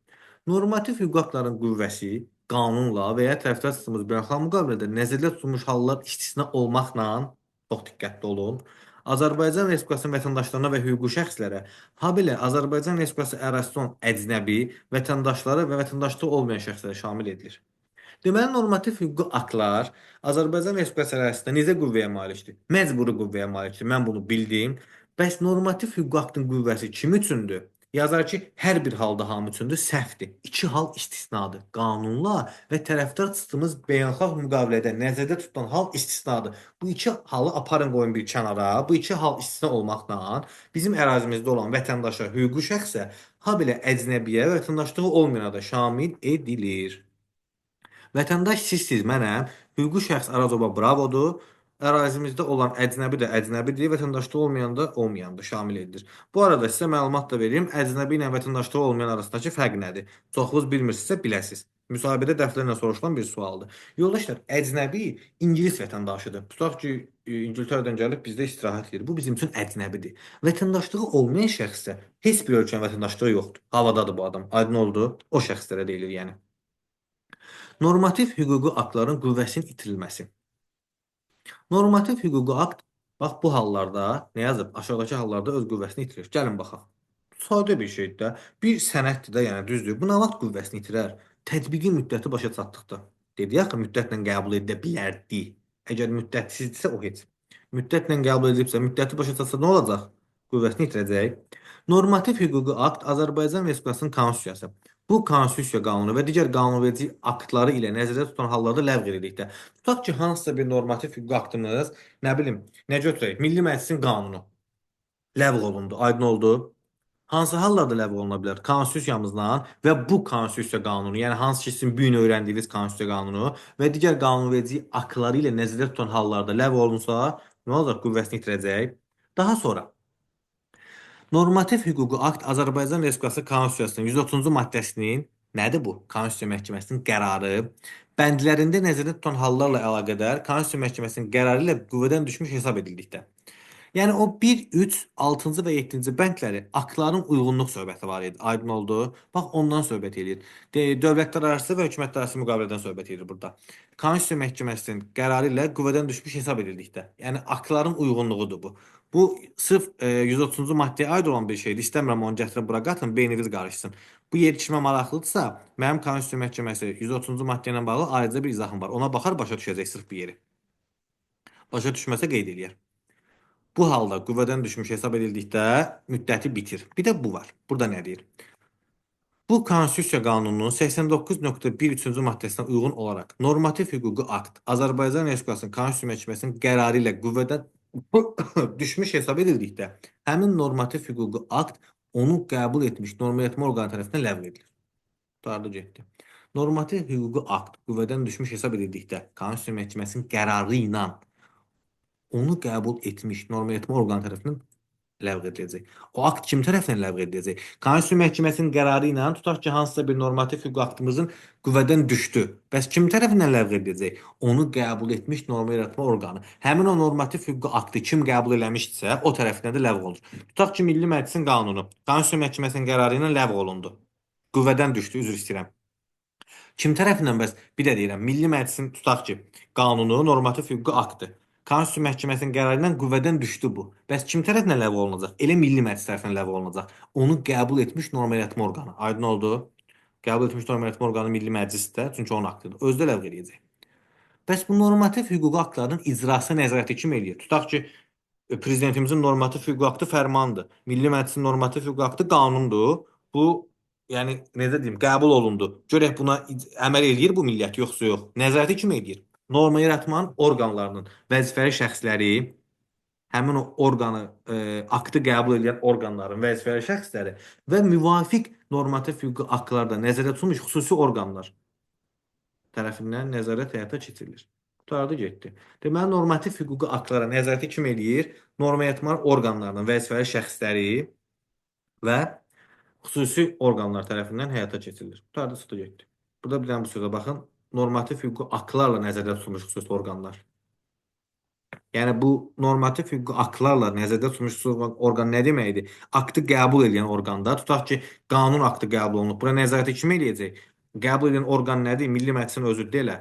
Normativ hüquqi aktların qüvvəsi qanunla və ya tərəfdar tutduğumuz beynəlxalq müqavilədə nəzərdə tutulmuş hallar istisna olmaqla, çox diqqətli olun, Azərbaycan Respublikasının vətəndaşlarına və hüquqi şəxslərə, habelə Azərbaycan Respublikası ərazisində olan əcnəbi vətəndaşlara və vətəndaşlığı olmayan şəxslərə şamil edilir. Deməli, normativ hüquqi aktlar Azərbaycan Respublikası ərazisində necə qüvvəyə malikdir? Məcburi qüvvəyə malikdir. Mən bunu bildim. Bəs normativ hüquqi aktın qüvvəsi kim üçündür? Yazar ki, hər bir halda hamı üçündür, səhvdir. İki hal istisnadır. Qanunla və tərəfdar çıxdığımız beynəlxalq müqavilədə nəzərdə tutulan hal istisnadır. Bu iki halı aparın qoyun bir kənara. Bu iki hal istisna olmaqla bizim ərazimizdə olan vətəndaşa, hüquqi şəxsə, habelə əcnəbiyə vətəndaşlığı olmayana da şamil edilir. Vətəndaş sizsiz, mənəm, hüquqi şəxs Arazova Bravodur. Ərazimizdə olan əcnəbi də əcnəbidir, vətəndaşlığı olmayan da olmayandır, şamil edilir. Bu arada sizə məlumat da verim, əcnəbi ilə vətəndaşlığı olmayan arasındakı fərq nədir? Çoxunuz bilmirsinizsə biləsiniz. Müsahibədə dəfələrlə soruşulan bir sualdır. Yoldaşlar, əcnəbi İngilis vətəndaşıdır. Tutaq ki, İngiltərədən gəlib bizdə istirahət edir. Bu bizim üçün əcnəbidir. Vətəndaşlığı olmayan şəxssə heç bir ölkənin vətəndaşlığı yoxdur. Havadadır bu adam. Aydın oldu? O şəxslərə deyilir yəni. Normativ hüquqi aktların qüvvəsinin itirilməsi. Normativ hüquqi akt bax bu hallarda nə yazıb? Aşağıdakı hallarda öz qüvvəsini itirir. Gəlin baxaq. Sadə bir şeydir də. Bir sənəddir də, yəni düzdür. Bu nə vaxt qüvvəsini itirər? Tətbiqi müddəti başa çatdıqda. Dedi axı müddətlə qəbul edilə bilərdi. Əgər müddətsizdirsə o heç. Müddətlə qəbul edilibsə, müddəti başa çatsa nə olacaq? Qüvvəsini itirəcək. Normativ hüquqi akt Azərbaycan Respublikasının Konstitusiyası. Bu konstitusiya qanunu və digər qanunverici aktları ilə nəzərdə tutulan hallarda ləğv edildikdə. Tutaq ki, hansısa bir normativ hüquqi aktımız, nə bilim, nə götürək? Milli Məclisin qanunu ləğv olundu. Aydın oldu. Hansı hallarda ləğv oluna bilər? Konstitusiyamızla və bu konstitusiya qanunu, yəni hansı ki sizin bu gün öyrəndiyiniz konstitusiya qanunu və digər qanunverici aktları ilə nəzərdə tutulan hallarda ləğv olunsa, nə olacaq? Qüvvəsini itirəcək. Daha sonra normativ hüquqi akt Azərbaycan Respublikası Konstitusiyasının 130-cu maddəsinin nədir bu? Konstitusiya Məhkəməsinin qərarı bəndlərində nəzərdə tutulan hallarla əlaqədar Konstitusiya Məhkəməsinin qərarı ilə qüvvədən düşmüş hesab edildikdə. Yəni o 1, 3, 6-cı və 7-ci bəndləri aktların uyğunluq söhbəti var idi. Aydın oldu. Bax ondan söhbət eləyir. Dövlətlər arası və hökumətlər arası müqavilədən söhbət edir burada. Konstitusiya Məhkəməsinin qərarı ilə qüvvədən düşmüş hesab edildikdə. Yəni aktların uyğunluğudur bu. Bu sırf 130-cu maddəyə aid olan bir şeydir. İstəmirəm onu gətirib bura qatın, beyniniz qarışsın. Bu yer kimə maraqlıdırsa, mənim Konstitusiya Məhkəməsi 130-cu maddə ilə bağlı ayrıca bir izahım var. Ona baxar, başa düşəcək sırf bu yeri. Başa düşməsə qeyd eləyər. Bu halda qüvvədən düşmüş hesab edildikdə müddəti bitir. Bir də bu var. Burada nə deyir? Bu Konstitusiya qanununun 89.1 3-cü maddəsinə uyğun olaraq normativ hüquqi akt Azərbaycan Respublikasının Konstitusiya Məhkəməsinin qərarı ilə qüvvədən düşmüş hesab edildikdə həmin normativ hüquqi akt onu qəbul etmiş norma yaratma orqanı tərəfindən ləğv edilir. Tutarlı getdi. Normativ hüquqi akt qüvvədən düşmüş hesab edildikdə Konstitusiya Məhkəməsinin qərarı ilə onu qəbul etmiş norma yaratma orqanı tərəfindən ləğv ediləcək. O akt kim tərəfindən ləğv ediləcək? Konstitusiya Məhkəməsinin qərarı ilə tutaq ki, hansısa bir normativ hüquq aktımızın qüvvədən düşdü. Bəs kim tərəfindən ləğv ediləcək? Onu qəbul etmiş norma yaratma orqanı. Həmin o normativ hüquq aktı kim qəbul eləmişdisə, o tərəfindən də ləğv olunur. Tutaq ki, Milli Məclisin qanunu Konstitusiya Məhkəməsinin qərarı ilə ləğv olundu. Qüvvədən düşdü, üzr istəyirəm. Kim tərəfindən bəs? Bir də deyirəm, Milli Məclisin tutaq ki, qanunu normativ hüquqi aktı. Konstitusiya Məhkəməsinin qərarı ilə qüvvədən düşdü bu. Bəs kim tərəfindən ləğv olunacaq? Elə Milli Məclis tərəfindən ləğv olunacaq. Onu qəbul etmiş norma yaratma orqanı. Aydın oldu? Qəbul etmiş norma yaratma orqanı Milli Məclisdir, çünki onun aktıdır. Özü də ləğv eləyəcək. Bəs bu normativ hüquqi aktların icrası nəzarəti kim eləyir? Tutaq ki, prezidentimizin normativ hüquqi aktı fərmandır. Milli Məclisin normativ hüquqi aktı qanundur. Bu, yəni necə deyim, qəbul olundu. Görək buna əməl eləyir bu millət, yoxsa yox. Nəzarəti kim eləyir? Norma yaratmanın orqanlarının vəzifəli şəxsləri, həmin o orqanı, aktı qəbul edən orqanların vəzifəli şəxsləri və müvafiq normativ hüquqi aktlarda nəzərdə tutulmuş xüsusi orqanlar tərəfindən nəzarət həyata keçirilir. Qurtardı getdi. Deməli, normativ hüquqi aktlara nəzarəti kim eləyir? Norma yaratma orqanlarının vəzifəli şəxsləri və xüsusi orqanlar tərəfindən həyata keçirilir. Qurtardı, çıxdı getdi. Burada bir dənə bu sözə baxın. Normativ hüquqi aktlarla nəzərdə tutulmuş xüsusi orqanlar. Yəni bu normativ hüquqi aktlarla nəzərdə tutulmuş xüsusi orqan nə deməkdir? Aktı qəbul edən orqanda, tutaq ki, qanun aktı qəbul olunub. Bura nəzarəti kim eləyəcək? Qəbul edən orqan nədir? Milli Məclisin özüdür elə.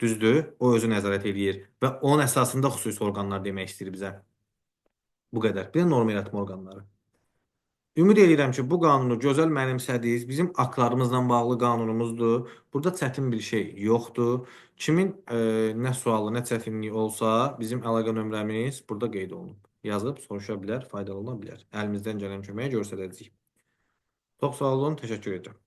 Düzdür? O özü nəzarət eləyir və onun əsasında xüsusi orqanlar demək istəyir bizə. Bu qədər. Bir də norma yaratma orqanları. Ümid edirəm ki, bu qanunu gözəl mənimsədiniz. Bizim haqlarımızla bağlı qanunumuzdur. Burada çətin bir şey yoxdur. Kimin nə sualı, nə çətinliyi olsa, bizim əlaqə nömrəmiz burada qeyd olunub. Yazıb soruşa bilər, faydalana bilər. Əlimizdən gələn köməyi göstərəcəyik. Çox sağ olun, təşəkkür edirəm.